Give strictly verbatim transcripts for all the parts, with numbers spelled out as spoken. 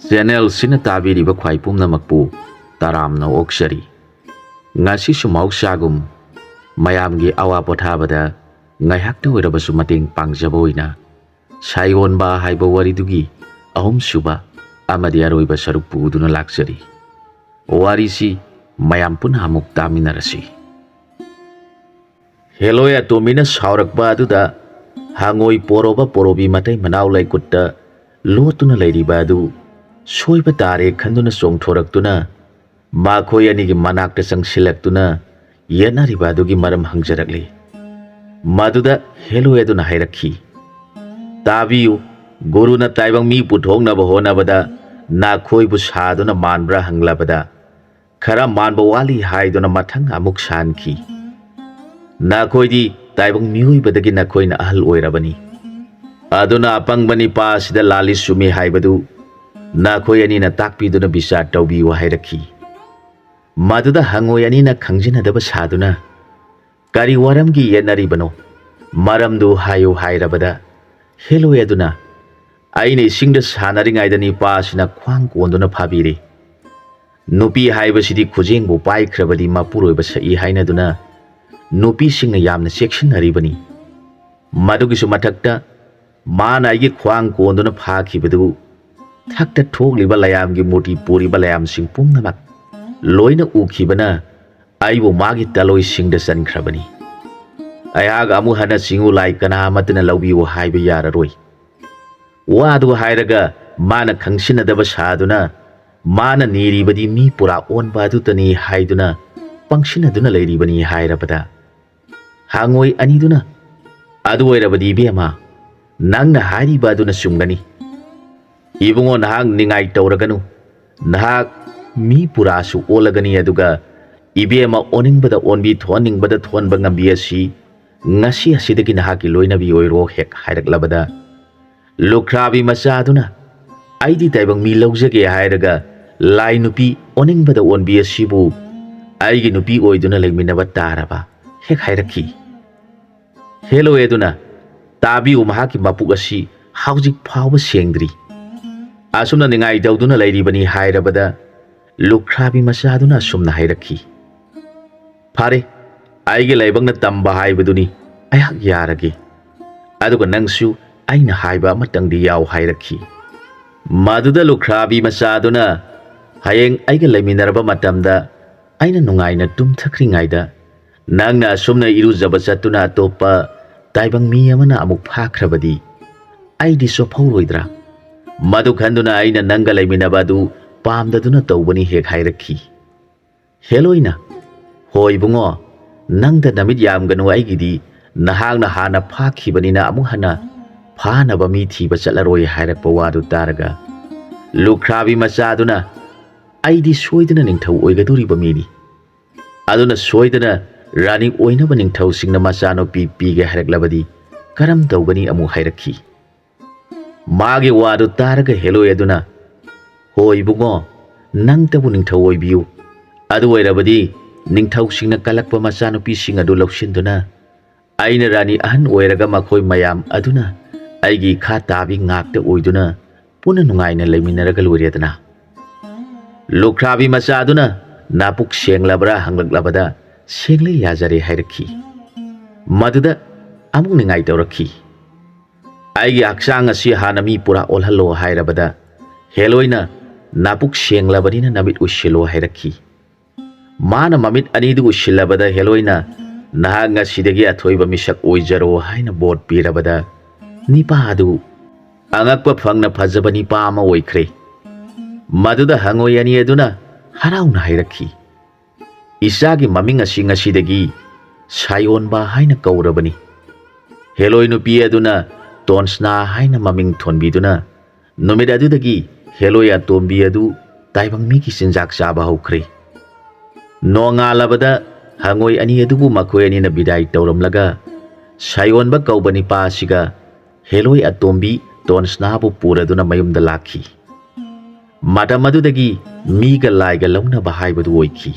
ꯆꯦꯅꯦꯜꯁꯤꯅ ꯇꯥꯕꯤꯔꯤꯕ ꯈ꯭ꯋꯥꯏ ꯄꯨꯝꯅꯃꯛꯄꯨ ꯇꯔꯥꯝꯅ ꯑꯣꯛꯆꯔꯤ꯫ ꯉꯁꯤꯁꯨ ꯃꯍꯧꯁꯥꯒꯨꯝ ꯃꯌꯥꯝꯒꯤ ꯑꯋꯥ ꯄꯣꯊꯥꯕꯗ ꯉꯥꯏꯍꯥꯛꯇ ꯑꯣꯏꯔꯕꯁꯨ ꯃꯇꯦꯡ ꯄꯥꯡꯖꯕ ꯑꯣꯏꯅ ꯁꯥꯏꯑꯣꯟꯕ ꯍꯥꯏꯕ ꯋꯥꯔꯤꯗꯨꯒꯤ ꯑꯍꯨꯝꯁꯨꯕ ꯑꯃꯗꯤ ꯑꯔꯣꯏꯕ ꯁꯔꯨꯛ ꯄꯨꯗꯨꯅ ꯂꯥꯛꯆꯔꯤ꯫ ꯋꯥꯔꯤꯁꯤ ꯃꯌꯥꯝ ꯄꯨꯟꯅ ꯑꯃꯨꯛ ꯇꯥꯃꯤꯟꯅꯔꯁꯤ꯫ ꯍꯦꯂꯣꯏ ꯑꯇꯣꯝꯕꯤꯅ ꯁꯥꯎꯔꯛꯄ ꯑꯗꯨꯗ ꯍꯉꯣꯏ ꯄꯣꯔꯣꯕ ꯄꯣꯔꯣꯕꯤ ꯃꯇꯩ ꯃꯅꯥꯎ ꯂꯩꯀꯨꯠꯇ ꯂꯣꯠꯇꯨꯅ ꯂꯩꯔꯤꯕ ꯑꯗꯨ ꯁꯣꯏꯕ ꯇꯥꯔꯦ ꯈꯟꯗꯨꯅ ꯆꯣꯡꯊꯣꯔꯛꯇꯨꯅ ꯃꯈꯣꯏ ꯑꯅꯤꯒꯤ ꯃꯅꯥꯛꯇ ꯆꯪꯁꯤꯜꯂꯛꯇꯨꯅ ꯌꯦꯠꯅꯔꯤꯕ ꯑꯗꯨꯒꯤ ꯃꯔꯝ ꯍꯪꯖꯔꯛꯂꯤ꯫ ꯃꯗꯨꯗ ꯍꯦꯂꯣꯏ ꯑꯗꯨꯅ ꯍꯥꯏꯔꯛꯈꯤ, "ꯇꯥꯕꯤꯌꯨ, ꯒꯨꯔꯨꯅ ꯇꯥꯏꯕꯪ ꯃꯤ ꯄꯨꯊꯣꯛꯅꯕ ꯍꯣꯠꯅꯕꯗ ꯅꯈꯣꯏꯕꯨ ꯁꯥꯗꯨꯅ ꯃꯥꯟꯕ꯭ꯔꯥ ꯍꯪꯂꯕꯗ ꯈꯔ ꯃꯥꯟꯕ ꯋꯥꯠꯂꯤ ꯍꯥꯏꯗꯨꯅ ꯃꯊꯪ ꯑꯃꯨꯛ ꯁꯥꯟꯈꯤ꯫ ꯅꯈꯣꯏꯗꯤ ꯇꯥꯏꯕꯪ ꯃꯤꯑꯣꯏꯕꯗꯒꯤ ꯅꯈꯣꯏꯅ ꯑꯍꯜ ꯑꯣꯏꯔꯕꯅꯤ꯫ ꯑꯗꯨꯅ ꯑꯄꯪꯕ ꯅꯤꯄꯥ ꯑꯁꯤꯗ ꯂꯥꯜꯂꯤ ꯆꯨꯝꯃꯤ ꯍꯥꯏꯕꯗꯨ ꯅꯈꯣꯏ ꯑꯅꯤꯅ ꯇꯥꯛꯄꯤꯗꯨꯅ ꯕꯤꯆꯥꯔ ꯇꯧꯕꯤꯌꯨ" ꯍꯥꯏꯔꯛꯈꯤ꯫ ꯃꯗꯨꯗ ꯍꯉꯣꯏ ꯑꯅꯤꯅ ꯈꯪꯖꯤꯟꯅꯗꯕ ꯁꯥꯗꯨꯅ, "ꯀꯔꯤ ꯋꯥꯔꯝꯒꯤ ꯌꯦꯠꯅꯔꯤꯕꯅꯣ? ꯃꯔꯝꯗꯨ ꯍꯥꯏꯌꯨ" ꯍꯥꯏꯔꯕꯗ, ꯍꯦꯂꯣꯏ ꯑꯗꯨꯅ, "ꯑꯩꯅ ꯏꯁꯤꯡꯗ ꯁꯥꯟꯅꯔꯤꯉꯩꯗ ꯅꯤꯄꯥ ꯑꯁꯤꯅ ꯈ꯭ꯋꯥꯡ ꯀꯣꯟꯗꯨꯅ ꯐꯥꯕꯤꯔꯦ꯫ ꯅꯨꯄꯤ ꯍꯥꯏꯕꯁꯤꯗꯤ ꯈꯨꯖꯦꯡꯕꯨ ꯄꯥꯏꯈ꯭ꯔꯕꯗꯤ ꯃꯄꯨꯔꯣꯏꯕ ꯁꯛꯏ ꯍꯥꯏꯅꯗꯨꯅ ꯅꯨꯄꯤꯁꯤꯡꯅ ꯌꯥꯝꯅ ꯆꯦꯛꯁꯤꯟꯅꯔꯤꯕꯅꯤ꯫ ꯃꯗꯨꯒꯤꯁꯨ ꯃꯊꯛꯇ ꯃꯥꯅ ꯑꯩꯒꯤ ꯈ꯭ꯋꯥꯡ ꯀꯣꯟꯗꯨꯅ ꯐꯥꯈꯤꯕꯗꯨ ꯊꯛꯇ ꯊꯣꯛꯂꯤꯕ ꯂꯌꯥꯝꯒꯤ ꯃꯨꯔꯇꯤ ꯄꯨꯔꯤꯕ ꯂꯌꯥꯝꯁꯤꯡ ꯄꯨꯝꯅꯃꯛ ꯂꯣꯏꯅ ꯎꯈꯤꯕꯅ ꯑꯩꯕꯨ ꯃꯥꯒꯤ ꯇꯂꯣꯏꯁꯤꯡꯗ ꯆꯟꯈ꯭ꯔꯕꯅꯤ꯫ ꯑꯩꯍꯥꯛ ꯑꯃꯨꯛ ꯍꯟꯅ ꯆꯤꯡꯉꯨ ꯂꯥꯏ ꯀꯅꯥ ꯑꯃꯠꯇꯅ ꯂꯧꯕꯤꯌꯨ ꯍꯥꯏꯕ ꯌꯥꯔꯔꯣꯏ꯫ ꯋꯥꯗꯨ ꯍꯥꯏꯔꯒ ꯃꯥꯅ ꯈꯪꯁꯤꯟꯅꯗꯕ ꯁꯥꯗꯨꯅ ꯃꯥꯅ ꯅꯤꯔꯤꯕꯗꯤ ꯃꯤ ꯄꯨꯔꯥ ꯑꯣꯟꯕ ꯑꯗꯨꯇꯅꯤ ꯍꯥꯏꯗꯨꯅ ꯄꯪꯁꯤꯟꯅꯗꯨꯅ ꯂꯩꯔꯤꯕꯅꯤ" ꯍꯥꯏꯔꯕꯗ, ꯍꯉꯣꯏ ꯑꯅꯤꯗꯨꯅ, "ꯑꯗꯨ ꯑꯣꯏꯔꯕꯗꯤ ꯏꯕꯦꯝꯃ, ꯅꯪꯅ ꯍꯥꯏꯔꯤꯕ ꯑꯗꯨꯅ ꯆꯨꯝꯒꯅꯤ꯫ ꯏꯕꯨꯡꯉꯣ, ꯅꯍꯥꯛ ꯅꯤꯡꯉꯥꯏ ꯇꯧꯔꯒꯅꯨ꯫ ꯅꯍꯥꯛ ꯃꯤ ꯄꯨꯔꯥꯁꯨ ꯑꯣꯜꯂꯒꯅꯤ, ꯑꯗꯨꯒ ꯏꯕꯦꯝꯃ ꯑꯣꯟꯅꯤꯡꯕꯗ ꯑꯣꯟꯕꯤ, ꯊꯣꯟꯅꯤꯡꯕꯗ ꯊꯣꯟꯕ ꯉꯝꯕꯤ ꯑꯁꯤ ꯉꯁꯤ ꯑꯁꯤꯗꯒꯤ ꯅꯍꯥꯛꯀꯤ ꯂꯣꯏꯅꯕꯤ ꯑꯣꯏꯔꯣ" ꯍꯦꯛ ꯍꯥꯏꯔꯛꯂꯕꯗ, ꯂꯨꯈ꯭ꯔꯥꯕꯤ ꯃꯆꯥꯗꯨꯅ, "ꯑꯩꯗꯤ ꯇꯥꯏꯕꯪ ꯃꯤ ꯂꯧꯖꯒꯦ ꯍꯥꯏꯔꯒ ꯂꯥꯏ ꯅꯨꯄꯤ ꯑꯣꯟꯅꯤꯡꯕꯗ ꯑꯣꯟꯕꯤ ꯑꯁꯤꯕꯨ ꯑꯩꯒꯤ ꯅꯨꯄꯤ ꯑꯣꯏꯗꯨꯅ ꯂꯩꯃꯤꯟꯅꯕ ꯇꯥꯔꯕ?" ꯍꯦꯛ ꯍꯥꯏꯔꯛꯈꯤ꯫ ꯍꯦꯂꯣꯏ ꯑꯗꯨꯅ, "ꯇꯥꯕꯤꯌꯨ, ꯃꯍꯥꯛꯀꯤ ꯃꯄꯨꯛ ꯑꯁꯤ ꯍꯧꯖꯤꯛ ꯐꯥꯎꯕ ꯁꯦꯡꯗ꯭ꯔꯤ꯫ ꯑꯁꯨꯝꯅ ꯅꯤꯡꯉꯥꯏ ꯇꯧꯗꯨꯅ ꯂꯩꯔꯤꯕꯅꯤ ꯍꯥꯏꯔꯕꯗ ꯂꯨꯈ꯭ꯔꯥꯕꯤ ꯃꯆꯥꯗꯨꯅ ꯑꯁꯨꯝꯅ ꯍꯥꯏꯔꯛꯈꯤ, "ꯐꯔꯦ, ꯑꯩꯒꯤ ꯂꯥꯏꯕꯛꯅ ꯇꯝꯕ ꯍꯥꯏꯕꯗꯨꯅꯤ, ꯑꯩꯍꯥꯛ ꯌꯥꯔꯒꯦ꯫ ꯑꯗꯨꯒ ꯅꯪꯁꯨ ꯑꯩꯅ ꯍꯥꯏꯕ ꯑꯃꯇꯪꯗꯤ ꯌꯥꯎ" ꯍꯥꯏꯔꯛꯈꯤ꯫ ꯃꯗꯨꯗ ꯂꯨꯈ꯭ꯔꯥꯕꯤ ꯃꯆꯥꯗꯨꯅ, "ꯍꯌꯦꯡ ꯑꯩꯒ ꯂꯩꯃꯤꯟꯅꯔꯕ ꯃꯇꯝꯗ ꯑꯩꯅ ꯅꯨꯡꯉꯥꯏꯅ ꯇꯨꯝꯊꯈ꯭ꯔꯤꯉꯩꯗ ꯅꯪꯅ ꯑꯁꯨꯝꯅ ꯏꯔꯨꯖꯕ ꯆꯠꯇꯨꯅ ꯑꯇꯣꯞꯄ ꯇꯥꯏꯕꯪ ꯃꯤ ꯑꯃꯅ ꯑꯃꯨꯛ ꯐꯥꯈ꯭ꯔꯕꯗꯤ ꯑꯩꯗꯤ ꯆꯣꯞꯍꯧꯔꯣꯏꯗ꯭ꯔꯥ? ꯃꯗꯨ ꯈꯟꯗꯨꯅ ꯑꯩꯅ ꯅꯪꯒ ꯂꯩꯃꯤꯟꯅꯕ ꯑꯗꯨ ꯄꯥꯝꯗꯗꯨꯅ ꯇꯧꯕꯅꯤ" ꯍꯦꯛ ꯍꯥꯏꯔꯛꯈꯤ꯫ ꯍꯦꯂꯣꯏꯅ, "ꯍꯣꯏ ꯏꯕꯨꯡꯉꯣ, ꯅꯪꯗ ꯅꯃꯤꯠ ꯌꯥꯝꯒꯅꯨ, ꯑꯩꯒꯤꯗꯤ ꯅꯍꯥꯛꯅ ꯍꯥꯟꯅ ꯐꯥꯈꯤꯕꯅꯤꯅ ꯑꯃꯨꯛ ꯍꯟꯅ ꯐꯥꯅꯕ ꯃꯤ ꯊꯤꯕ ꯆꯠꯂꯔꯣꯏ" ꯍꯥꯏꯔꯛꯄ ꯋꯥꯗꯨ ꯇꯥꯔꯒ ꯂꯨꯈ꯭ꯔꯥꯕꯤ ꯃꯆꯥꯗꯨꯅ, "ꯑꯩꯗꯤ ꯁꯣꯏꯗꯅ ꯅꯤꯡꯊꯧ ꯑꯣꯏꯒꯗꯧꯔꯤꯕ ꯃꯤꯅꯤ꯫ ꯑꯗꯨꯅ ꯁꯣꯏꯗꯅ ꯔꯥꯅꯤ ꯑꯣꯏꯅꯕ ꯅꯤꯡꯊꯧꯁꯤꯡꯅ ꯃꯆꯥꯅꯨꯄꯤ ꯄꯤꯒꯦ ꯍꯥꯏꯔꯛꯂꯕꯗꯤ ꯀꯔꯝ ꯇꯧꯒꯅꯤ?" ꯑꯃꯨꯛ ꯍꯥꯏꯔꯛꯈꯤ꯫ ꯃꯥꯒꯤ ꯋꯥꯗꯨ ꯇꯥꯔꯒ ꯍꯦꯂꯣꯏ ꯑꯗꯨꯅ, "ꯍꯣꯏ ꯏꯕꯨꯡꯉꯣ, ꯅꯪꯇꯕꯨ ꯅꯤꯡꯊꯧ ꯑꯣꯏꯕꯤꯌꯨ꯫ ꯑꯗꯨ ꯑꯣꯏꯔꯕꯗꯤ ꯅꯤꯡꯊꯧꯁꯤꯡꯅ ꯀꯜꯂꯛꯄ ꯃꯆꯥꯅꯨꯄꯤꯁꯤꯡ ꯑꯗꯨ ꯂꯧꯁꯤꯟꯗꯨꯅ ꯑꯩꯅ ꯔꯥꯅꯤ ꯑꯍꯟ ꯑꯣꯏꯔꯒ ꯃꯈꯣꯏ ꯃꯌꯥꯝ ꯑꯗꯨꯅ ꯑꯩꯒꯤ ꯏꯈꯥ ꯇꯥꯕꯤ ꯉꯥꯛꯇ ꯑꯣꯏꯗꯨꯅ ꯄꯨꯟꯅ ꯅꯨꯡꯉꯥꯏꯅ ꯂꯩꯃꯤꯟꯅꯔꯒ ꯂꯣꯏꯔꯦꯗꯅ꯫" ꯂꯨꯈ꯭ꯔꯥꯕꯤ ꯃꯆꯥꯗꯨꯅ ꯅꯥꯄꯨꯛ ꯁꯦꯡꯂꯕ꯭ꯔꯥ ꯍꯪꯂꯛꯂꯕꯗ, "ꯁꯦꯡꯂꯦ, ꯌꯥꯖꯔꯦ" ꯍꯥꯏꯔꯛꯈꯤ꯫ ꯃꯗꯨꯗ ꯑꯃꯨꯛ ꯅꯤꯡꯉꯥꯏ ꯇꯧꯔꯛꯈꯤ꯫ "ꯑꯩꯒꯤ ꯍꯛꯆꯥꯡ ꯑꯁꯤ ꯍꯥꯟꯅ ꯃꯤ ꯄꯨꯔꯥ ꯑꯣꯜꯍꯜꯂꯣ" ꯍꯥꯏꯔꯕꯗ ꯍꯦꯂꯣꯏꯅ, "ꯅꯥꯄꯨꯛ ꯁꯦꯡꯂꯕꯅꯤꯅ ꯅꯃꯤꯠ ꯎꯏꯁꯤꯜꯂꯣ" ꯍꯥꯏꯔꯛꯈꯤ꯫ ꯃꯥꯅ ꯃꯃꯤꯠ ꯑꯅꯤꯗꯨ ꯎꯏꯁꯤꯜꯂꯕꯗ ꯍꯦꯂꯣꯏꯅ, "ꯅꯍꯥꯛ ꯉꯁꯤꯗꯒꯤ ꯑꯊꯣꯏꯕ ꯃꯤꯁꯛ ꯑꯣꯏꯖꯔꯣ" ꯍꯥꯏꯅ ꯕꯣꯠ ꯄꯤꯔꯕꯗ ꯅꯤꯄꯥ ꯑꯗꯨ ꯑꯉꯛꯄ ꯐꯪꯅ ꯐꯖꯕ ꯅꯤꯄꯥ ꯑꯃ ꯑꯣꯏꯈ꯭ꯔꯦ꯫ ꯃꯗꯨꯗ ꯍꯪꯉꯣꯏ ꯑꯅꯤ ꯑꯗꯨꯅ ꯍꯔꯥꯎꯅ ꯍꯥꯏꯔꯛꯈꯤ, "ꯏꯆꯥꯒꯤ ꯃꯃꯤꯡ ꯑꯁꯤ ꯉꯁꯤꯗꯒꯤ ꯁꯥꯌꯣꯟꯕ ꯍꯥꯏꯅ ꯀꯧꯔꯕꯅꯤ"꯫ ꯍꯦꯂꯣꯏ ꯅꯨꯄꯤ ꯑꯗꯨꯅ ꯇꯣꯟꯁꯅꯥ ꯍꯥꯏꯅ ꯃꯃꯤꯡ ꯊꯣꯟꯕꯤꯗꯨꯅ ꯅꯨꯃꯤꯠ ꯑꯗꯨꯗꯒꯤ ꯍꯦꯂꯣꯏ ꯑꯇꯣꯝꯕꯤ ꯑꯗꯨ ꯇꯥꯏꯕꯪ ꯃꯤꯒꯤ ꯆꯤꯟꯖꯥꯛ ꯆꯥꯕ ꯍꯧꯈ꯭ꯔꯦ꯫ ꯅꯣꯡꯉꯥꯜꯂꯕꯗ ꯍꯪꯉꯣꯏ ꯑꯅꯤ ꯑꯗꯨꯕꯨ ꯃꯈꯣꯏ ꯑꯅꯤꯅ ꯕꯤꯗꯥꯏ ꯇꯧꯔꯝꯂꯒ ꯁꯥꯌꯣꯟꯕ ꯀꯧꯕ ꯅꯤꯄꯥ ꯑꯁꯤꯒ ꯍꯦꯂꯣꯏ ꯑꯇꯣꯝꯕꯤ ꯇꯣꯟꯁꯅꯥꯕꯨ ꯄꯨꯔꯗꯨꯅ ꯃꯌꯨꯝꯗ ꯂꯥꯛꯈꯤ꯫ ꯃꯇꯝ ꯑꯗꯨꯗꯒꯤ ꯃꯤꯒ ꯂꯥꯏꯒ ꯂꯧꯅꯕ ꯍꯥꯏꯕꯗꯨ ꯑꯣꯏꯈꯤ꯫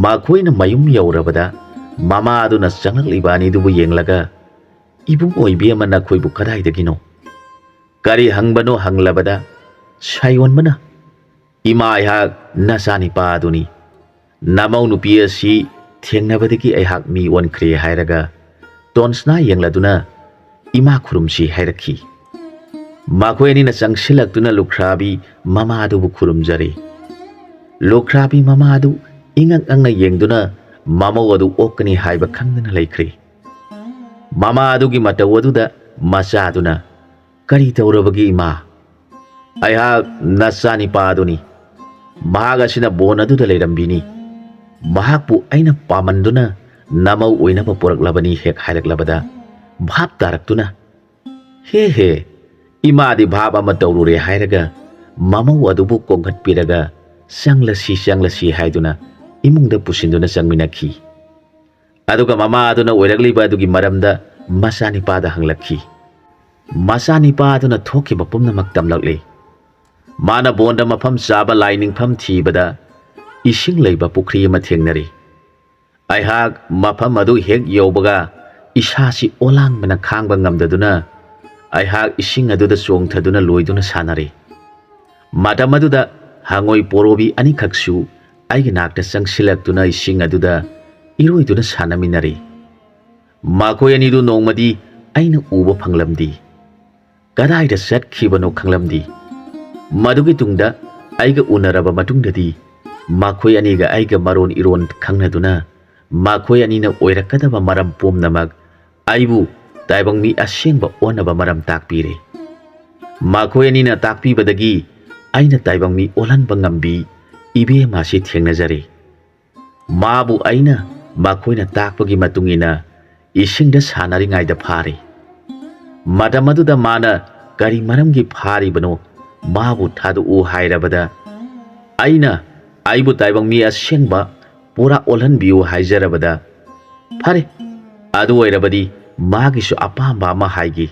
ꯃꯈꯣꯏꯅ ꯃꯌꯨꯝ ꯌꯧꯔꯕꯗ ꯃꯃꯥ ꯑꯗꯨꯅ ꯆꯪꯂꯛꯂꯤꯕ ꯑꯅꯤꯗꯨꯕꯨ ꯌꯦꯡꯂꯒ, "ꯏꯕꯨꯡ ꯑꯣꯏꯕꯤ ꯑꯃ, ꯅꯈꯣꯏꯕꯨ ꯀꯗꯥꯏꯗꯒꯤꯅꯣ?" ꯀꯔꯤ ꯍꯪꯕꯅꯣ ꯍꯪꯂꯕꯗ, ꯁꯥꯌꯣꯟꯕꯅ, "ꯏꯃꯥ, ꯑꯩꯍꯥꯛ ꯅꯆꯥꯅꯤꯄꯥ ꯑꯗꯨꯅꯤ꯫ ꯅꯃꯧ ꯅꯨꯄꯤ ꯑꯁꯤ ꯊꯦꯡꯅꯕꯗꯒꯤ ꯑꯩꯍꯥꯛ ꯃꯤ ꯑꯣꯟꯈ꯭ꯔꯦ" ꯍꯥꯏꯔꯒ ꯇꯣꯟꯁꯅꯥ ꯌꯦꯡꯂꯗꯨꯅ ꯏꯃꯥ ꯈꯨꯔꯨꯝꯁꯤ ꯍꯥꯏꯔꯛꯈꯤ꯫ ꯃꯈꯣꯏ ꯑꯅꯤꯅ ꯆꯪꯁꯤꯜꯂꯛꯇꯨꯅ ꯂꯨꯈ꯭ꯔꯥꯕꯤ ꯃꯃꯥ ꯑꯗꯨꯕꯨ ꯈꯨꯔꯨꯝꯖꯔꯦ꯫ ꯂꯨꯈ꯭ꯔꯥꯕꯤ ꯃꯃꯥ ꯑꯗꯨ ꯏꯉꯛ ꯉꯛꯅ ꯌꯦꯡꯗꯨꯅ ꯃꯃꯧ ꯑꯗꯨ ꯑꯣꯛꯀꯅꯤ ꯍꯥꯏꯕ ꯈꯪꯗꯅ ꯂꯩꯈ꯭ꯔꯦ꯫ ꯃꯃꯥ ꯑꯗꯨꯒꯤ ꯃꯇꯧ ꯑꯗꯨꯗ ꯃꯆꯥꯗꯨꯅ, "ꯀꯔꯤ ꯇꯧꯔꯕꯒꯦ ꯏꯃꯥ?" "ꯑꯩꯍꯥꯛ ꯅꯆꯥꯅꯤꯄꯥ ꯑꯗꯨꯅꯤ꯫ ꯃꯍꯥꯛ ꯑꯁꯤꯅ ꯕꯣꯟ ꯑꯗꯨꯗ ꯂꯩꯔꯝꯕꯤꯅꯤ꯫ ꯃꯍꯥꯛꯄꯨ ꯑꯩꯅ ꯄꯥꯝꯃꯟꯗꯨꯅ ꯅꯃꯧ ꯑꯣꯏꯅꯕ ꯄꯨꯔꯛꯂꯕꯅꯤ" ꯍꯦꯛ ꯍꯥꯏꯔꯛꯂꯕꯗ ꯚꯥꯞ ꯇꯥꯔꯛꯇꯨꯅ, "ꯍꯦ ꯍꯦ, ꯏꯃꯥꯗꯤ ꯚꯥꯞ ꯑꯃ ꯇꯧꯔꯨꯔꯦ" ꯍꯥꯏꯔꯒ ꯃꯃꯧ ꯑꯗꯨꯕꯨ ꯀꯣꯡꯈꯠꯄꯤꯔꯒ, "ꯆꯪꯂꯁꯤ, ꯆꯪꯂꯁꯤ" ꯍꯥꯏꯗꯨꯅ ꯏꯃꯨꯡꯗ ꯄꯨꯁꯤꯟꯗꯨꯅ ꯆꯪꯃꯤꯟꯅꯈꯤ꯫ ꯑꯗꯨꯒ ꯃꯃꯥ ꯑꯗꯨꯅ ꯑꯣꯏꯔꯛꯂꯤꯕ ꯑꯗꯨꯒꯤ ꯃꯔꯝꯗ ꯃꯆꯥꯅꯤꯄꯥꯗ ꯍꯪꯂꯛꯈꯤ꯫ ꯃꯆꯥꯅꯤꯄꯥ ꯑꯗꯨꯅ ꯊꯣꯛꯈꯤꯕ ꯄꯨꯝꯅꯃꯛ ꯇꯝꯂꯛꯂꯤ꯫ ꯃꯥꯅ ꯕꯣꯟꯗ ꯃꯐꯝ ꯆꯥꯕ ꯂꯥꯏ ꯅꯤꯡꯐꯝ ꯊꯤꯕꯗ ꯏꯁꯤꯡ ꯂꯩꯕ ꯄꯨꯈ꯭ꯔꯤ ꯑꯃ ꯊꯦꯡꯅꯔꯤ꯫ "ꯑꯩꯍꯥꯛ ꯃꯐꯝ ꯑꯗꯨ ꯍꯦꯛ ꯌꯧꯕꯒ ꯏꯁꯥꯁꯤ ꯑꯣꯂꯥꯡꯕꯅ ꯈꯥꯡꯕ ꯉꯝꯗꯗꯨꯅ ꯑꯩꯍꯥꯛ ꯏꯁꯤꯡ ꯑꯗꯨꯗ ꯆꯣꯡꯊꯗꯨꯅ ꯂꯣꯏꯗꯨꯅ ꯁꯥꯟꯅꯔꯤ꯫ ꯃꯇꯝ ꯑꯗꯨꯗ ꯍꯉꯣꯏ ꯄꯣꯔꯣꯕꯤ ꯑꯅꯤꯈꯛꯁꯨ ꯑꯩꯒꯤ ꯅꯥꯛꯇ ꯆꯪꯁꯤꯜꯂꯛꯇꯨꯅ ꯏꯁꯤꯡ ꯑꯗꯨꯗ ꯏꯔꯣꯏꯗꯨꯅ ꯁꯥꯟꯅꯃꯤꯟꯅꯔꯤ꯫ ꯃꯈꯣꯏ ꯑꯅꯤꯗꯨ ꯅꯣꯡꯃꯗꯤ ꯑꯩꯅ ꯎꯕ ꯐꯪꯂꯝꯗꯦ꯫ ꯀꯗꯥꯏꯗ ꯆꯠꯈꯤꯕꯅꯣ ꯈꯪꯂꯝꯗꯦ꯫ ꯃꯗꯨꯒꯤ ꯇꯨꯡꯗ ꯑꯩꯒ ꯎꯅꯔꯕ ꯃꯇꯨꯡꯗꯗꯤ ꯃꯈꯣꯏ ꯑꯅꯤꯒ ꯑꯩꯒ ꯃꯔꯣꯟ ꯏꯔꯣꯟ ꯈꯪꯅꯗꯨꯅ ꯃꯈꯣꯏ ꯑꯅꯤꯅ ꯑꯣꯏꯔꯛꯀꯗꯕ ꯃꯔꯝ ꯄꯨꯝꯅꯃꯛ ꯑꯩꯕꯨ ꯇꯥꯏꯕꯪ ꯃꯤ ꯑꯁꯦꯡꯕ ꯑꯣꯟꯅꯕ ꯃꯔꯝ ꯇꯥꯛꯄꯤꯔꯦ꯫ ꯃꯈꯣꯏ ꯑꯅꯤꯅ ꯇꯥꯛꯄꯤꯕꯗꯒꯤ ꯑꯩꯅ ꯇꯥꯏꯕꯪ ꯃꯤ ꯑꯣꯜꯍꯟꯕ ꯉꯝꯕꯤ ꯏꯕꯦꯝꯃ ꯑꯁꯤ ꯊꯦꯡꯅꯖꯔꯦ꯫ ꯃꯥꯕꯨ ꯑꯩꯅ ꯃꯈꯣꯏꯅ ꯇꯥꯛꯄꯒꯤ ꯃꯇꯨꯡ ꯏꯟꯅ ꯏꯁꯤꯡꯗ ꯁꯥꯟꯅꯔꯤꯉꯩꯗ ꯐꯥꯔꯤ꯫ ꯃꯇꯝ ꯑꯗꯨꯗ ꯃꯥꯅ ꯀꯔꯤ ꯃꯔꯝꯒꯤ ꯐꯥꯔꯤꯕꯅꯣ, ꯃꯥꯕꯨ ꯊꯥꯗꯣꯛꯎ ꯍꯥꯏꯔꯕꯗ, ꯑꯩꯅ ꯑꯩꯕꯨ ꯇꯥꯏꯕꯪ ꯃꯤ ꯑꯁꯦꯡꯕ ꯄꯨꯔꯥ ꯑꯣꯜꯍꯟꯕꯤꯌꯨ ꯍꯥꯏꯖꯔꯕꯗ, "ꯐꯔꯦ, ꯑꯗꯨ ꯑꯣꯏꯔꯕꯗꯤ ꯃꯥꯒꯤꯁꯨ ꯑꯄꯥꯝꯕ ꯑꯃ ꯍꯥꯏꯒꯦ꯫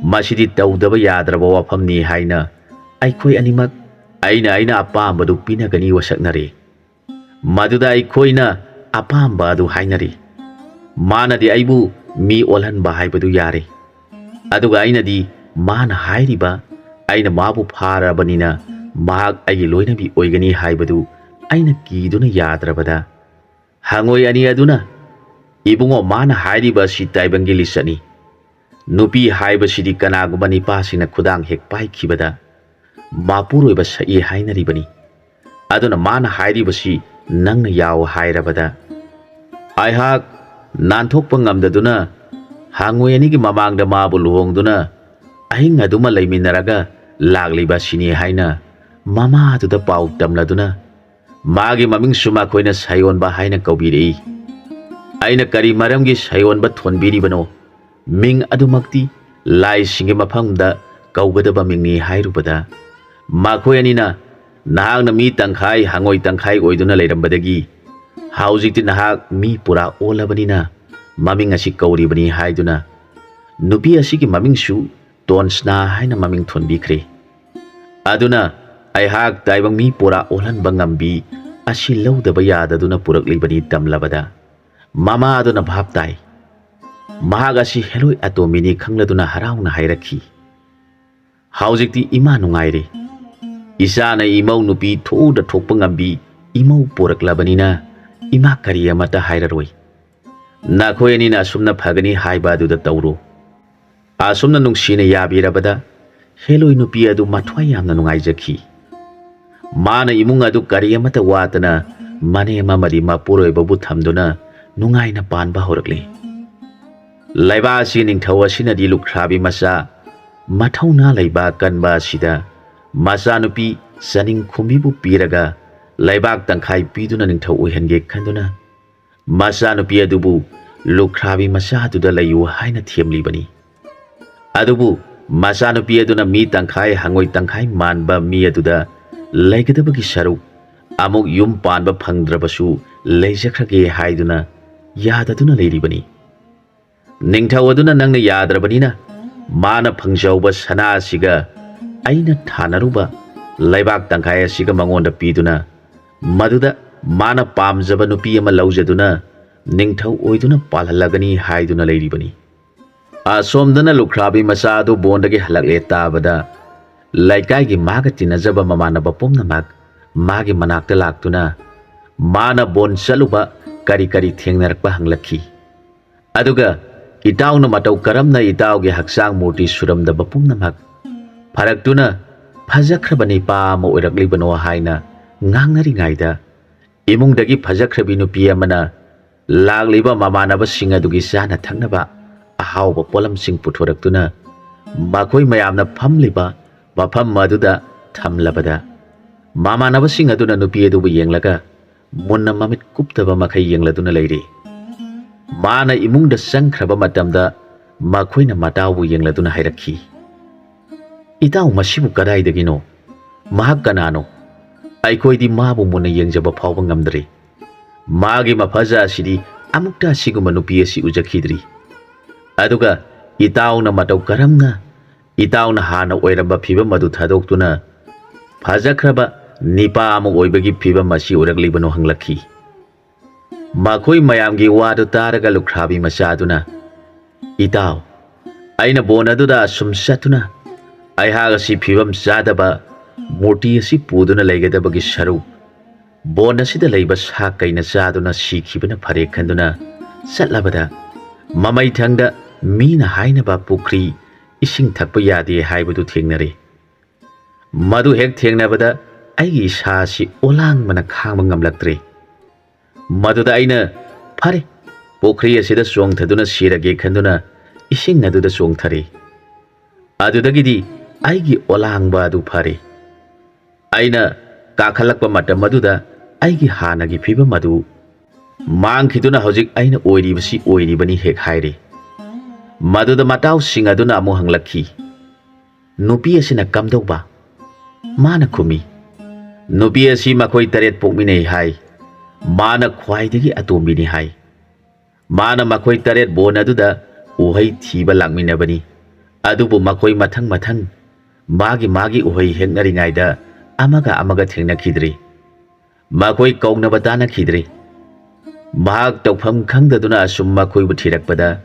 ꯃꯁꯤꯗꯤ ꯇꯧꯗꯕ ꯌꯥꯗ꯭ꯔꯕ ꯋꯥꯐꯝꯅꯤ" ꯍꯥꯏꯅ ꯑꯩꯈꯣꯏ ꯑꯅꯤꯃꯛ ꯑꯩꯅ ꯑꯩꯅ ꯑꯄꯥꯝꯕꯗꯨ ꯄꯤꯅꯒꯅꯤ ꯋꯥꯁꯛꯅꯔꯦ꯫ ꯃꯗꯨꯗ ꯑꯩꯈꯣꯏꯅ ꯑꯄꯥꯝꯕ ꯑꯗꯨ ꯍꯥꯏꯅꯔꯤ꯫ ꯃꯥꯅꯗꯤ ꯑꯩꯕꯨ ꯃꯤ ꯑꯣꯜꯍꯟꯕ ꯍꯥꯏꯕꯗꯨ ꯌꯥꯔꯦ, ꯑꯗꯨꯒ ꯑꯩꯅꯗꯤ ꯃꯥꯅ ꯍꯥꯏꯔꯤꯕ, ꯑꯩꯅ ꯃꯥꯕꯨ ꯐꯥꯔꯕꯅꯤꯅ ꯃꯍꯥꯛ ꯑꯩꯒꯤ ꯂꯣꯏꯅꯕꯤ ꯑꯣꯏꯒꯅꯤ ꯍꯥꯏꯕꯗꯨ ꯑꯩꯅ ꯀꯤꯗꯨꯅ ꯌꯥꯗ꯭ꯔꯕꯗ, ꯍꯉꯣꯏ ꯑꯅꯤ ꯑꯗꯨꯅ, "ꯏꯕꯨꯡꯉꯣ, ꯃꯥꯅ ꯍꯥꯏꯔꯤꯕ ꯑꯁꯤ ꯇꯥꯏꯕꯪꯒꯤ ꯂꯤꯆꯠꯅꯤ꯫ ꯅꯨꯄꯤ ꯍꯥꯏꯕꯁꯤꯗꯤ ꯀꯅꯥꯒꯨꯝꯕ ꯅꯤꯄꯥꯁꯤꯡꯅ ꯈꯨꯗꯥꯡ ꯍꯦꯛ ꯄꯥꯏꯈꯤꯕꯗ ꯃꯄꯨꯔꯣꯏꯕ ꯁꯛꯏ ꯍꯥꯏꯅꯔꯤꯕꯅꯤ꯫ ꯑꯗꯨꯅ ꯃꯥꯅ ꯍꯥꯏꯔꯤꯕꯁꯤ ꯅꯪꯅ ꯌꯥꯎ ꯍꯥꯏꯔꯕꯗ?" ꯑꯩꯍꯥꯛ ꯅꯥꯟꯊꯣꯛꯄ ꯉꯝꯗꯗꯨꯅ ꯍꯉꯣꯏ ꯑꯅꯤꯒꯤ ꯃꯃꯥꯡꯗ ꯃꯥꯕꯨ ꯂꯨꯍꯣꯡꯗꯨꯅ ꯑꯍꯤꯡ ꯑꯗꯨꯃ ꯂꯩꯃꯤꯟꯅꯔꯒ ꯂꯥꯛꯂꯤꯕ ꯑꯁꯤꯅꯤ ꯍꯥꯏꯅ ꯃꯃꯥꯗꯨꯗ ꯄꯥꯎ ꯇꯝꯂꯗꯨꯅ, ꯃꯥꯒꯤ ꯃꯃꯤꯡꯁꯨ ꯃꯈꯣꯏꯅ ꯁꯥꯌꯣꯟꯕ ꯍꯥꯏꯅ ꯀꯧꯕꯤꯔꯛꯏ꯫ ꯑꯩꯅ ꯀꯔꯤ ꯃꯔꯝꯒꯤ ꯁꯥꯌꯣꯟꯕ ꯊꯣꯟꯕꯤꯔꯤꯕꯅꯣ? ꯃꯤꯡ ꯑꯗꯨꯃꯛꯇꯤ ꯂꯥꯏꯁꯤꯡꯒꯤ ꯃꯐꯝꯗ ꯀꯧꯒꯗꯕ ꯃꯤꯡꯅꯤ ꯍꯥꯏꯔꯨꯕꯗ, ꯃꯈꯣꯏ ꯑꯅꯤꯅ, "ꯅꯍꯥꯛꯅ ꯃꯤ ꯇꯪꯈꯥꯏ ꯍꯉꯣꯏ ꯇꯪꯈꯥꯏ ꯑꯣꯏꯗꯨꯅ ꯂꯩꯔꯝꯕꯗꯒꯤ ꯍꯧꯖꯤꯛꯇꯤ ꯅꯍꯥꯛ ꯃꯤ ꯄꯨꯔꯥ ꯑꯣꯜꯂꯕꯅꯤꯅ ꯃꯃꯤꯡ ꯑꯁꯤ ꯀꯧꯔꯤꯕꯅꯤ" ꯍꯥꯏꯗꯨꯅ, ꯅꯨꯄꯤ ꯑꯁꯤꯒꯤ ꯃꯃꯤꯡꯁꯨ ꯇꯣꯟꯁꯅꯥ ꯍꯥꯏꯅ ꯃꯃꯤꯡ ꯊꯣꯟꯕꯤꯈ꯭ꯔꯦ꯫ ꯑꯗꯨꯅ ꯑꯩꯍꯥꯛ ꯇꯥꯏꯕꯪ ꯃꯤ ꯄꯨꯔꯥ ꯑꯣꯜꯍꯟꯕ ꯉꯝꯕꯤ ꯑꯁꯤ ꯂꯧꯗꯕ ꯌꯥꯗꯗꯨꯅ ꯄꯨꯔꯛꯂꯤꯕꯅꯤ ꯇꯝꯂꯕꯗ, ꯃꯃꯥ ꯑꯗꯨꯅ ꯚꯥꯞ ꯇꯥꯏ꯫ ꯃꯍꯥꯛ ꯑꯁꯤ ꯍꯦꯂꯣꯏ ꯑꯇꯣꯝꯕꯤꯅꯤ ꯈꯪꯂꯗꯨꯅ ꯍꯔꯥꯎꯅ ꯍꯥꯏꯔꯛꯈꯤ, "ꯍꯧꯖꯤꯛꯇꯤ ꯏꯃꯥ ꯅꯨꯡꯉꯥꯏꯔꯦ꯫ ꯏꯆꯥꯅ ꯏꯃꯧ ꯅꯨꯄꯤ ꯊꯣꯛꯎꯗ ꯊꯣꯛꯄ ꯉꯝꯕꯤ ꯏꯃꯧ ꯄꯣꯔꯛꯂꯕꯅꯤꯅ ꯏꯃꯥ ꯀꯔꯤ ꯑꯃꯠꯇ ꯍꯥꯏꯔꯔꯣꯏ꯫ ꯅꯈꯣꯏ ꯑꯅꯤꯅ ꯑꯁꯨꯝꯅ ꯐꯒꯅꯤ ꯍꯥꯏꯕ ꯑꯗꯨꯗ ꯇꯧꯔꯣ"꯫ ꯑꯁꯨꯝꯅ ꯅꯨꯡꯁꯤꯅ ꯌꯥꯕꯤꯔꯕꯗ ꯍꯦꯂꯣꯏ ꯅꯨꯄꯤ ꯑꯗꯨ ꯃꯊ꯭ꯋꯥꯏ ꯌꯥꯝꯅ ꯅꯨꯡꯉꯥꯏꯖꯈꯤ꯫ ꯃꯥꯅ ꯏꯃꯨꯡ ꯑꯗꯨ ꯀꯔꯤ ꯑꯃꯠꯇ ꯋꯥꯠꯇꯅ ꯃꯅꯦꯝ ꯑꯃꯗꯤ ꯃꯄꯨꯔꯣꯏꯕꯕꯨ ꯊꯝꯗꯨꯅ ꯅꯨꯡꯉꯥꯏꯅ ꯄꯥꯟꯕ ꯍꯧꯔꯛꯂꯤ꯫ ꯂꯩꯕꯥꯛ ꯑꯁꯤꯒꯤ ꯅꯤꯡꯊꯧ ꯑꯁꯤꯅꯗꯤ ꯂꯨꯈ꯭ꯔꯥꯕꯤ ꯃꯆꯥ ꯃꯊꯧꯅꯥ ꯂꯩꯕ ꯀꯟꯕ ꯑꯁꯤꯗ ꯃꯆꯥꯅꯨꯄꯤ ꯆꯅꯤꯡꯈꯨꯝꯕꯤꯕꯨ ꯄꯤꯔꯒ ꯂꯩꯕꯥꯛ ꯇꯪꯈꯥꯏ ꯄꯤꯗꯨꯅ ꯅꯤꯡꯊꯧ ꯑꯣꯏꯍꯟꯒꯦ ꯈꯟꯗꯨꯅ ꯃꯆꯥꯅꯨꯄꯤ ꯑꯗꯨꯕꯨ ꯂꯨꯈ꯭ꯔꯥꯕꯤ ꯃꯆꯥꯗꯨꯗ ꯂꯩꯌꯨ ꯍꯥꯏꯅ ꯊꯦꯝꯂꯤꯕꯅꯤ꯫ ꯑꯗꯨꯕꯨ ꯃꯆꯥꯅꯨꯄꯤ ꯑꯗꯨꯅ ꯃꯤ ꯇꯪꯈꯥꯏ ꯍꯉꯣꯏ ꯇꯪꯈꯥꯏ ꯃꯥꯟꯕ ꯃꯤ ꯑꯗꯨꯗ ꯂꯩꯒꯗꯕꯒꯤ ꯁꯔꯨꯛ ꯑꯃꯨꯛ ꯌꯨꯝ ꯄꯥꯟꯕ ꯐꯪꯗ꯭ꯔꯕꯁꯨ ꯂꯩꯖꯈ꯭ꯔꯒꯦ ꯍꯥꯏꯗꯨꯅ ꯌꯥꯗꯗꯨꯅ ꯂꯩꯔꯤꯕꯅꯤ꯫ ꯅꯤꯡꯊꯧ ꯑꯗꯨꯅ ꯅꯪꯅ ꯌꯥꯗ꯭ꯔꯕꯅꯤꯅ ꯃꯥꯅ ꯐꯪꯖꯍꯧꯕ ꯁꯅꯥ ꯑꯁꯤꯒ ꯑꯩꯅ ꯊꯥꯅꯔꯨꯕ ꯂꯩꯕꯥꯛ ꯇꯪꯈꯥꯏ ꯑꯁꯤꯒ ꯃꯉꯣꯟꯗ ꯄꯤꯗꯨꯅ ꯃꯗꯨꯗ ꯃꯥꯅ ꯄꯥꯝꯖꯕ ꯅꯨꯄꯤ ꯑꯃ ꯂꯧꯖꯗꯨꯅ ꯅꯤꯡꯊꯧ ꯑꯣꯏꯗꯨꯅ ꯄꯥꯜꯍꯜꯂꯒꯅꯤ ꯍꯥꯏꯗꯨꯅ ꯂꯩꯔꯤꯕꯅꯤ꯫ ꯑꯁꯣꯝꯗꯅ ꯂꯨꯈ꯭ꯔꯥꯕꯤ ꯃꯆꯥ ꯑꯗꯨ ꯕꯣꯟꯗꯒꯤ ꯍꯜꯂꯛꯂꯦ ꯇꯥꯕꯗ, ꯂꯩꯀꯥꯏꯒꯤ ꯃꯥꯒ ꯇꯤꯟꯅꯖꯕ ꯃꯃꯥꯟꯅꯕ ꯄꯨꯝꯅꯃꯛ ꯃꯥꯒꯤ ꯃꯅꯥꯛꯇ ꯂꯥꯛꯇꯨꯅ, ꯃꯥꯅ ꯕꯣꯟ ꯆꯠꯂꯨꯕ ꯀꯔꯤ ꯀꯔꯤ ꯊꯦꯡꯅꯔꯛꯄ ꯍꯪꯂꯛꯈꯤ꯫ ꯑꯗꯨꯒ ꯏꯇꯥꯎꯅ ꯃꯇꯧ ꯀꯔꯝꯅ ꯏꯇꯥꯎꯒꯤ ꯍꯛꯆꯥꯡ ꯃꯨꯔꯇꯤ ꯁꯨꯔꯝꯗꯕ ꯄꯨꯝꯅꯃꯛ ꯐꯔꯛꯇꯨꯅ ꯐꯖꯈ꯭ꯔꯕ ꯅꯤꯄꯥ ꯑꯃ ꯑꯣꯏꯔꯛꯂꯤꯕꯅꯣ ꯍꯥꯏꯅ ꯉꯥꯡꯅꯔꯤꯉꯩꯗ, ꯏꯃꯨꯡꯗꯒꯤ ꯐꯖꯈ꯭ꯔꯕꯤ ꯅꯨꯄꯤ ꯑꯃꯅ ꯂꯥꯛꯂꯤꯕ ꯃꯃꯥꯟꯅꯕꯁꯤꯡ ꯑꯗꯨꯒꯤ ꯆꯥꯅ ꯊꯛꯅꯕ ꯑꯍꯥꯎꯕ ꯄꯣꯠꯂꯝꯁꯤꯡ ꯄꯨꯊꯣꯔꯛꯇꯨꯅ ꯃꯈꯣꯏ ꯃꯌꯥꯝꯅ ꯐꯝꯂꯤꯕ ꯃꯐꯝ ꯑꯗꯨꯗ ꯊꯝꯂꯕꯗ, ꯃꯃꯥꯟꯅꯕꯁꯤꯡ ꯑꯗꯨꯅ ꯅꯨꯄꯤ ꯑꯗꯨꯕꯨ ꯌꯦꯡꯂꯒ ꯃꯨꯟꯅ ꯃꯃꯤꯠ ꯀꯨꯞꯇꯕ ꯃꯈꯩ ꯌꯦꯡꯂꯗꯨꯅ ꯂꯩꯔꯤ꯫ ꯃꯥꯅ ꯏꯃꯨꯡꯗ ꯆꯪꯈ꯭ꯔꯕ ꯃꯇꯝꯗ ꯃꯈꯣꯏꯅ ꯃꯇꯥꯎꯕꯨ ꯌꯦꯡꯂꯗꯨꯅ ꯍꯥꯏꯔꯛꯈꯤ, "ꯏꯇꯥꯎ, ꯃꯁꯤꯕꯨ ꯀꯗꯥꯏꯗꯒꯤꯅꯣ? ꯃꯍꯥꯛ ꯀꯅꯥꯅꯣ? ꯑꯩꯈꯣꯏꯗꯤ ꯃꯥꯕꯨ ꯃꯨꯟꯅ ꯌꯦꯡꯖꯕ ꯐꯥꯎꯕ ꯉꯝꯗ꯭ꯔꯤ꯫ ꯃꯥꯒꯤ ꯃꯐꯖ ꯑꯁꯤꯗꯤ ꯑꯃꯨꯛꯇ ꯑꯁꯤꯒꯨꯝꯕ ꯅꯨꯄꯤ ꯑꯁꯤ ꯎꯖꯈꯤꯗ꯭ꯔꯤ꯫ ꯑꯗꯨꯒ ꯏꯇꯥꯎꯅ ꯃꯇꯧ ꯀꯔꯝꯅ ꯏꯇꯥꯎꯅ ꯍꯥꯟꯅ ꯑꯣꯏꯔꯝꯕ ꯐꯤꯕꯝ ꯑꯗꯨ ꯊꯥꯗꯣꯛꯇꯨꯅ ꯐꯖꯈ꯭ꯔꯕ ꯅꯤꯄꯥ ꯑꯃ ꯑꯣꯏꯕꯒꯤ ꯐꯤꯕꯝ ꯑꯁꯤ ꯑꯣꯏꯔꯛꯂꯤꯕꯅꯣ?" ꯍꯪꯂꯛꯈꯤ꯫ ꯃꯈꯣꯏ ꯃꯌꯥꯝꯒꯤ ꯋꯥꯗꯨ ꯇꯥꯔꯒ ꯂꯨꯈ꯭ꯔꯥꯕꯤ ꯃꯆꯥꯗꯨꯅ, "ꯏꯇꯥꯎ, ꯑꯩꯅ ꯕꯣꯟ ꯑꯗꯨꯗ ꯑꯁꯨꯝ ꯆꯠꯇꯨꯅ ꯑꯩꯍꯥꯛ ꯑꯁꯤ ꯐꯤꯕꯝ ꯆꯥꯗꯕ ꯃꯨꯔꯇꯤ ꯑꯁꯤ ꯄꯨꯗꯨꯅ ꯂꯩꯒꯗꯕꯒꯤ ꯁꯔꯨꯛ, ꯕꯣꯟ ꯑꯁꯤꯗ ꯂꯩꯕ ꯁꯥ ꯀꯩꯅ ꯆꯥꯗꯨꯅ ꯁꯤꯈꯤꯕꯅ ꯐꯔꯦ ꯈꯟꯗꯨꯅ ꯆꯠꯂꯕꯗ, ꯃꯃꯩꯊꯪꯗ ꯃꯤꯅ ꯍꯥꯏꯅꯕ ꯄꯨꯈ꯭ꯔꯤ ꯏꯁꯤꯡ ꯊꯛꯄ ꯌꯥꯗꯦ ꯍꯥꯏꯕꯗꯨ ꯊꯦꯡꯅꯔꯦ꯫ ꯃꯗꯨ ꯍꯦꯛ ꯊꯦꯡꯅꯕꯗ ꯑꯩꯒꯤ ꯏꯁꯥ ꯑꯁꯤ ꯑꯣꯂꯥꯡꯕꯅ ꯈꯥꯡꯕ ꯉꯝꯂꯛꯇ꯭ꯔꯦ꯫ ꯃꯗꯨꯗ ꯑꯩꯅ, 'ꯐꯔꯦ, ꯄꯨꯈ꯭ꯔꯤ ꯑꯁꯤꯗ ꯆꯣꯡꯊꯗꯨꯅ ꯁꯤꯔꯒꯦ,' ꯈꯟꯗꯨꯅ ꯏꯁꯤꯡ ꯑꯗꯨꯗ ꯆꯣꯡꯊꯔꯦ꯫ ꯑꯗꯨꯗꯒꯤꯗꯤ ꯑꯩꯒꯤ ꯑꯣꯂꯥꯡꯕ ꯑꯗꯨ ꯐꯔꯦ꯫ ꯑꯩꯅ ꯀꯥꯈꯠꯂꯛꯄ ꯃꯇꯝ ꯑꯗꯨꯗ ꯑꯩꯒꯤ ꯍꯥꯟꯅꯒꯤ ꯐꯤꯕꯝ ꯑꯗꯨ ꯃꯥꯡꯈꯤꯗꯨꯅ ꯍꯧꯖꯤꯛ ꯑꯩꯅ ꯑꯣꯏꯔꯤꯕꯁꯤ ꯑꯣꯏꯔꯤꯕꯅꯤ ꯍꯦꯛ ꯍꯥꯏꯔꯦ꯫ ꯃꯗꯨꯗ ꯃꯇꯥꯎꯁꯤꯡ ꯑꯗꯨꯅ ꯑꯃꯨꯛ ꯍꯪꯂꯛꯈꯤ, "ꯅꯨꯄꯤ ꯑꯁꯤꯅ ꯀꯝꯗꯧꯕ?" ꯃꯥꯅ ꯈꯨꯝꯃꯤ, "ꯅꯨꯄꯤ ꯑꯁꯤ ꯃꯈꯣꯏ ꯇꯔꯦꯠ ꯄꯣꯛꯃꯤꯟꯅꯩ ꯍꯥꯏ꯫ ꯃꯥꯅ ꯈ꯭ꯋꯥꯏꯗꯒꯤ ꯑꯇꯣꯝꯕꯤꯅꯤ ꯍꯥꯏ꯫ ꯃꯥꯅ ꯃꯈꯣꯏ ꯇꯔꯦꯠ ꯕꯣꯟ ꯑꯗꯨꯗ ꯎꯍꯩ ꯊꯤꯕ ꯂꯥꯛꯃꯤꯟꯅꯕꯅꯤ꯫ ꯑꯗꯨꯕꯨ ꯃꯈꯣꯏ ꯃꯊꯪ ꯃꯊꯪ ꯃꯥꯒꯤ ꯃꯥꯒꯤ ꯎꯍꯩ ꯍꯦꯛꯅꯔꯤꯉꯩꯗ ꯑꯃꯒ ꯑꯃꯒ ꯊꯦꯡꯅꯈꯤꯗ꯭ꯔꯤ꯫ ꯃꯈꯣꯏ ꯀꯧꯅꯕ ꯇꯥꯟꯅꯈꯤꯗ꯭ꯔꯤ꯫ ꯃꯍꯥꯛ ꯇꯧꯐꯝ ꯈꯪꯗꯗꯨꯅ ꯑꯁꯨꯝ ꯃꯈꯣꯏꯕꯨ ꯊꯤꯔꯛꯄꯗ,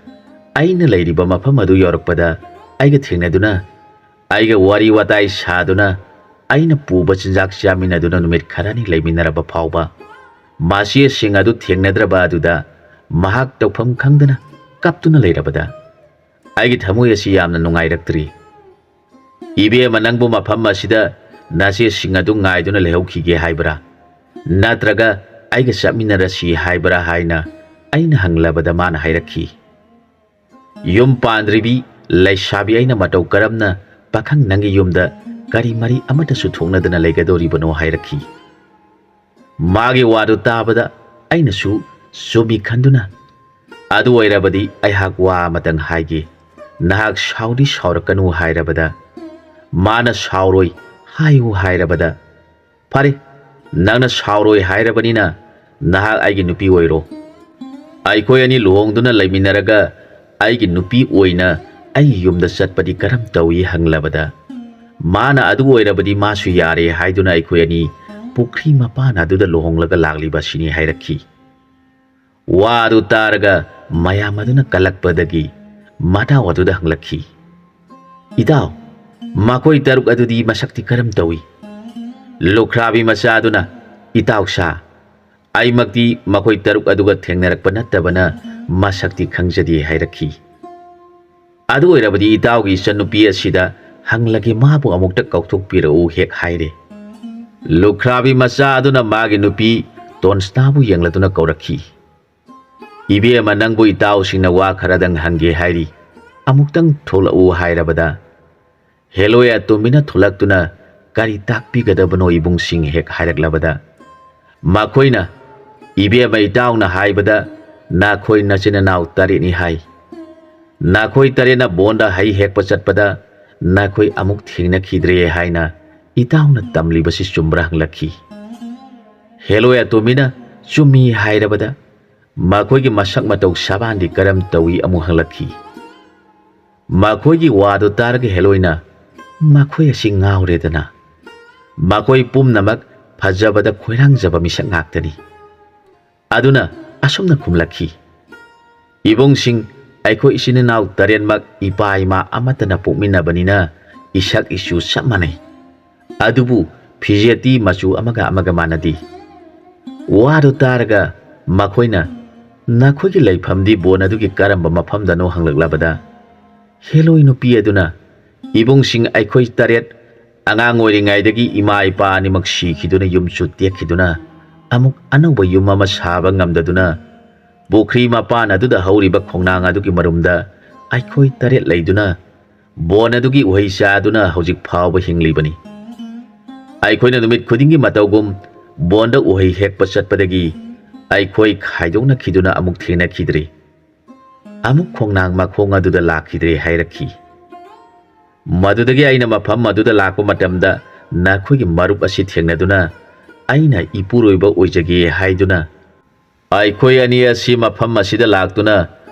ꯑꯩꯅ ꯂꯩꯔꯤꯕ ꯃꯐꯝ ꯑꯗꯨ ꯌꯧꯔꯛꯄꯗ ꯑꯩꯒ ꯊꯦꯡꯅꯗꯨꯅ, ꯑꯩꯒ ꯋꯥꯔꯤ ꯋꯥꯇꯥꯏ ꯁꯥꯗꯨꯅ, ꯑꯩꯅ ꯄꯨꯕ ꯆꯤꯟꯖꯥꯛ ꯆꯥꯃꯤꯟꯅꯗꯨꯅ ꯅꯨꯃꯤꯠ ꯈꯔꯅꯤ ꯂꯩꯃꯤꯟꯅꯔꯕ ꯐꯥꯎꯕ, ꯃꯆꯦꯁꯤꯡ ꯑꯗꯨ ꯊꯦꯡꯅꯗ꯭ꯔꯕ ꯑꯗꯨꯗ ꯃꯍꯥꯛ ꯇꯧꯐꯝ ꯈꯪꯗꯅ ꯀꯞꯇꯨꯅ ꯂꯩꯔꯕꯗ ꯑꯩꯒꯤ ꯊꯃꯣꯏ ꯑꯁꯤ ꯌꯥꯝꯅ ꯅꯨꯡꯉꯥꯏꯔꯛꯇ꯭ꯔꯤ꯫ "ꯏꯕꯦꯝꯃ, ꯅꯪꯕꯨ ꯃꯐꯝ ꯑꯁꯤꯗ ꯅꯆꯦꯁꯤꯡ ꯑꯗꯨ ꯉꯥꯏꯗꯨꯅ ꯂꯩꯍꯧꯈꯤꯒꯦ ꯍꯥꯏꯕ꯭ꯔꯥ? ꯅꯠꯇ꯭ꯔꯒ ꯑꯩꯒ ꯆꯠꯃꯤꯟꯅꯔꯁꯤ ꯍꯥꯏꯕ꯭ꯔꯥ?" ꯍꯥꯏꯅ ꯑꯩꯅ ꯍꯪꯂꯕꯗ ꯃꯥꯅ ꯍꯥꯏꯔꯛꯈꯤ, "ꯌꯨꯝ ꯄꯥꯟꯗ꯭ꯔꯤꯕꯤ ꯂꯩꯁꯥꯕꯤ ꯑꯩꯅ ꯃꯇꯧ ꯀꯔꯝꯅ ꯄꯥꯈꯪ ꯅꯪꯒꯤ ꯌꯨꯝꯗ ꯀꯔꯤ ꯃꯔꯤ ꯑꯃꯠꯇꯁꯨ ꯊꯣꯛꯅꯗꯅ ꯂꯩꯒꯗꯧꯔꯤꯕꯅꯣ?" ꯍꯥꯏꯔꯛꯈꯤ꯫ ꯃꯥꯒꯤ ꯋꯥꯗꯨ ꯇꯥꯕꯗ ꯑꯩꯅꯁꯨ ꯆꯨꯝꯃꯤ ꯈꯟꯗꯨꯅ, "ꯑꯗꯨ ꯑꯣꯏꯔꯕꯗꯤ ꯑꯩꯍꯥꯛ ꯋꯥ ꯑꯃꯇꯪ ꯍꯥꯏꯒꯦ, ꯅꯍꯥꯛ ꯁꯥꯎꯗꯤ ꯁꯥꯎꯔꯛꯀꯅꯨ" ꯍꯥꯏꯔꯕꯗ, ꯃꯥꯅ "ꯁꯥꯎꯔꯣꯏ, ꯍꯥꯏꯌꯨ" ꯍꯥꯏꯔꯕꯗ, "ꯐꯔꯦ, ꯅꯪꯅ ꯁꯥꯎꯔꯣꯏ ꯍꯥꯏꯔꯕꯅꯤꯅ ꯅꯍꯥꯛ ꯑꯩꯒꯤ ꯅꯨꯄꯤ ꯑꯣꯏꯔꯣ꯫ ꯑꯩꯈꯣꯏ ꯑꯅꯤ ꯂꯨꯍꯣꯡꯗꯨꯅ ꯂꯩꯃꯤꯟꯅꯔꯒ ꯑꯩꯒꯤ ꯅꯨꯄꯤ ꯑꯣꯏꯅ ꯑꯩꯒꯤ ꯌꯨꯝꯗ ꯆꯠꯄꯗꯤ ꯀꯔꯝ ꯇꯧꯏ?" ꯍꯪꯂꯕꯗ, ꯃꯥꯅ "ꯑꯗꯨ ꯑꯣꯏꯔꯕꯗꯤ ꯃꯥꯁꯨ ꯌꯥꯔꯦ" ꯍꯥꯏꯗꯨꯅ ꯑꯩꯈꯣꯏ ꯑꯅꯤ ꯄꯨꯈ꯭ꯔꯤ ꯃꯄꯥꯟ ꯑꯗꯨꯗ ꯂꯨꯍꯣꯡꯂꯒ ꯂꯥꯛꯂꯤꯕ ꯑꯁꯤꯅꯤ ꯍꯥꯏꯔꯛꯈꯤ꯫ ꯋꯥ ꯑꯗꯨ ꯇꯥꯔꯒ ꯃꯌꯥꯝ ꯑꯗꯨꯅ ꯀꯜꯂꯛꯄꯗꯒꯤ ꯃꯇꯥꯎ ꯑꯗꯨꯗ ꯍꯪꯂꯛꯈꯤ, "ꯏꯇꯥꯎ, ꯃꯈꯣꯏ ꯇꯔꯨꯛ ꯑꯗꯨꯗꯤ ꯃꯁꯛꯇꯤ ꯀꯔꯝ ꯇꯧꯏ?" ꯂꯨꯈ꯭ꯔꯥꯕꯤ ꯃꯆꯥ ꯑꯗꯨꯅ, "ꯏꯇꯥꯎ ꯁꯥ, ꯑꯩꯃꯛꯇꯤ ꯃꯈꯣꯏ ꯇꯔꯨꯛ ꯑꯗꯨꯒ ꯊꯦꯡꯅꯔꯛꯄ ꯅꯠꯇꯕꯅ ꯃꯁꯛꯇꯤ ꯈꯪꯖꯗꯦ" ꯍꯥꯏꯔꯛꯈꯤ꯫ "ꯑꯗꯨ ꯑꯣꯏꯔꯕꯗꯤ ꯏꯇꯥꯎꯒꯤ ꯏꯆꯟꯅꯨꯄꯤ ꯑꯁꯤꯗ ꯍꯪꯂꯒꯦ, ꯃꯥꯕꯨ ꯑꯃꯨꯛꯇ ꯀꯧꯊꯣꯛꯄꯤꯔꯛꯎ ꯍꯦꯛ" ꯍꯥꯏꯔꯦ꯫ ꯂꯨꯈ꯭ꯔꯥꯕꯤ ꯃꯆꯥ ꯑꯗꯨꯅ ꯃꯥꯒꯤ ꯅꯨꯄꯤ ꯇꯣꯟꯁꯅꯥꯕꯨ ꯌꯦꯡꯂꯗꯨꯅ ꯀꯧꯔꯛꯈꯤ꯫ "ꯏꯕꯦꯝꯃ, ꯅꯪꯕꯨ ꯏꯇꯥꯎꯁꯤꯡꯅ ꯋꯥ ꯈꯔꯗꯪ ꯍꯪꯒꯦ ꯍꯥꯏꯔꯤ, ꯑꯃꯨꯛꯇꯪ ꯊꯣꯛꯂꯛꯎ" ꯍꯥꯏꯔꯕꯗ, ꯍꯦꯂꯣꯏ ꯑꯇꯣꯝꯕꯤꯅ ꯊꯣꯛꯂꯛꯇꯨꯅ "ꯀꯔꯤ ꯇꯥꯛꯄꯤꯒꯗꯕꯅꯣ ꯏꯕꯨꯡꯁꯤꯡ?" ꯍꯦꯛ ꯍꯥꯏꯔꯛꯂꯕꯗ, ꯃꯈꯣꯏꯅ, "ꯏꯕꯦꯝꯃ, ꯏꯇꯥꯎꯅ ꯍꯥꯏꯕꯗ ꯅꯈꯣꯏ ꯅꯆꯤꯟ ꯅꯅꯥꯎ ꯇꯔꯦꯠꯅꯤ ꯍꯥꯏ꯫ ꯅꯈꯣꯏ ꯇꯔꯦꯠꯅ ꯕꯣꯟꯗ ꯍꯩ ꯍꯦꯛꯄ ꯆꯠꯄꯗ ꯅꯈꯣꯏ ꯑꯃꯨꯛ ꯊꯦꯡꯅꯈꯤꯗ꯭ꯔꯦ ꯍꯥꯏꯅ ꯏꯇꯥꯎꯅ ꯇꯝꯂꯤꯕꯁꯤ ꯆꯨꯝꯕ꯭ꯔꯥ?" ꯍꯪꯂꯛꯈꯤ꯫ ꯍꯦꯂꯣꯏ ꯑꯇꯣꯝꯕꯤꯅ "ꯆꯨꯝꯃꯤ" ꯍꯥꯏꯔꯕꯗ, ꯃꯈꯣꯏꯒꯤ ꯃꯁꯛ ꯃꯇꯧ ꯁꯕꯥꯟꯗꯤ ꯀꯔꯝ ꯇꯧꯏ ꯑꯃꯨꯛ ꯍꯪꯂꯛꯈꯤ꯫ ꯃꯈꯣꯏꯒꯤ ꯋꯥꯗꯨ ꯇꯥꯔꯒ ꯍꯦꯂꯣꯏꯅ, "ꯃꯈꯣꯏ ꯑꯁꯤ ꯉꯥꯎꯔꯦꯗꯅ꯫ ꯃꯈꯣꯏ ꯄꯨꯝꯅꯃꯛ ꯐꯖꯕꯗ ꯈꯣꯏꯔꯥꯡꯖꯕ ꯃꯤꯁꯛ ꯉꯥꯛꯇꯅꯤ"꯫ ꯑꯗꯨꯅ ꯑꯁꯨꯝꯅ ꯈꯨꯝꯂꯛꯈꯤ, "ꯏꯕꯨꯡꯁꯤꯡ, ꯑꯩꯈꯣꯏ ꯏꯆꯤꯟ ꯏꯅꯥꯎ ꯇꯔꯦꯠꯃꯛ ꯏꯄꯥ ꯏꯃꯥ ꯑꯃꯠꯇꯅ ꯄꯣꯛꯃꯤꯟꯅꯕꯅꯤꯅ ꯏꯁꯛ ꯏꯆꯨ ꯆꯞ ꯃꯥꯟꯅꯩ꯫ ꯑꯗꯨꯕꯨ ꯐꯤꯖꯦꯠꯇꯤ ꯃꯆꯨ ꯑꯃꯒ ꯑꯃꯒ ꯃꯥꯟꯅꯗꯦ꯫ ꯋꯥꯗꯨ ꯇꯥꯔꯒ ꯃꯈꯣꯏꯅ "ꯅꯈꯣꯏꯒꯤ ꯂꯩꯐꯝꯗꯤ ꯕꯣꯟ ꯑꯗꯨꯒꯤ ꯀꯔꯝꯕ ꯃꯐꯝꯗꯅꯣ?" ꯍꯪꯂꯛꯂꯕꯗ, ꯍꯦꯂꯣꯏ ꯅꯨꯄꯤ ꯑꯗꯨꯅ, "ꯏꯕꯨꯡꯁꯤꯡ, ꯑꯩꯈꯣꯏ ꯇꯔꯦꯠ ꯑꯉꯥꯡ ꯑꯣꯏꯔꯤꯉꯩꯗꯒꯤ ꯏꯃꯥ ꯏꯄꯥ ꯑꯅꯤꯃꯛ ꯁꯤꯈꯤꯗꯨꯅ ꯌꯨꯝꯁꯨ ꯇꯦꯛꯈꯤꯗꯨꯅ ꯑꯃꯨꯛ ꯑꯅꯧꯕ ꯌꯨꯝ ꯑꯃ ꯁꯥꯕ ꯉꯝꯗꯗꯨꯅ ꯄꯨꯈ꯭ꯔꯤ ꯃꯄꯥꯟ ꯑꯗꯨꯗ ꯍꯧꯔꯤꯕ ꯈꯣꯡꯅꯥꯡ ꯑꯗꯨꯒꯤ ꯃꯔꯨꯝꯗ ꯑꯩꯈꯣꯏ ꯇꯔꯦꯠ ꯂꯩꯗꯨꯅ ꯕꯣꯟ ꯑꯗꯨꯒꯤ ꯎꯍꯩ ꯆꯥꯗꯨꯅ ꯍꯧꯖꯤꯛ ꯐꯥꯎꯕ ꯍꯤꯡꯂꯤꯕꯅꯤ꯫ ꯑꯩꯈꯣꯏꯅ ꯅꯨꯃꯤꯠ ꯈꯨꯗꯤꯡꯒꯤ ꯃꯇꯧꯒꯨꯝ ꯕꯣꯟꯗ ꯎꯍꯩ ꯍꯦꯛꯄ ꯆꯠꯄꯗꯒꯤ ꯑꯩꯈꯣꯏ ꯈꯥꯏꯗꯣꯛꯅꯈꯤꯗꯨꯅ ꯑꯃꯨꯛ ꯊꯦꯡꯅꯈꯤꯗ꯭ꯔꯤ꯫ ꯑꯃꯨꯛ ꯈꯣꯡꯅꯥꯡ ꯃꯈꯣꯡ ꯑꯗꯨꯗ ꯂꯥꯛꯈꯤꯗ꯭ꯔꯦ" ꯍꯥꯏꯔꯛꯈꯤ꯫ ꯃꯗꯨꯗꯒꯤ ꯑꯩꯅ ꯃꯐꯝ ꯑꯗꯨꯗ ꯂꯥꯛꯄ ꯃꯇꯝꯗ ꯅꯈꯣꯏꯒꯤ ꯃꯔꯨꯞ ꯑꯁꯤ ꯊꯦꯡꯅꯗꯨꯅ ꯑꯩꯅ ꯏꯄꯨꯔꯣꯏꯕ ꯑꯣꯏꯖꯒꯦ ꯍꯥꯏꯗꯨꯅ ꯑꯩꯈꯣꯏ ꯑꯅꯤ ꯑꯁꯤ ꯃꯐꯝ ꯑꯁꯤꯗ ꯂꯥꯛꯇꯨꯅ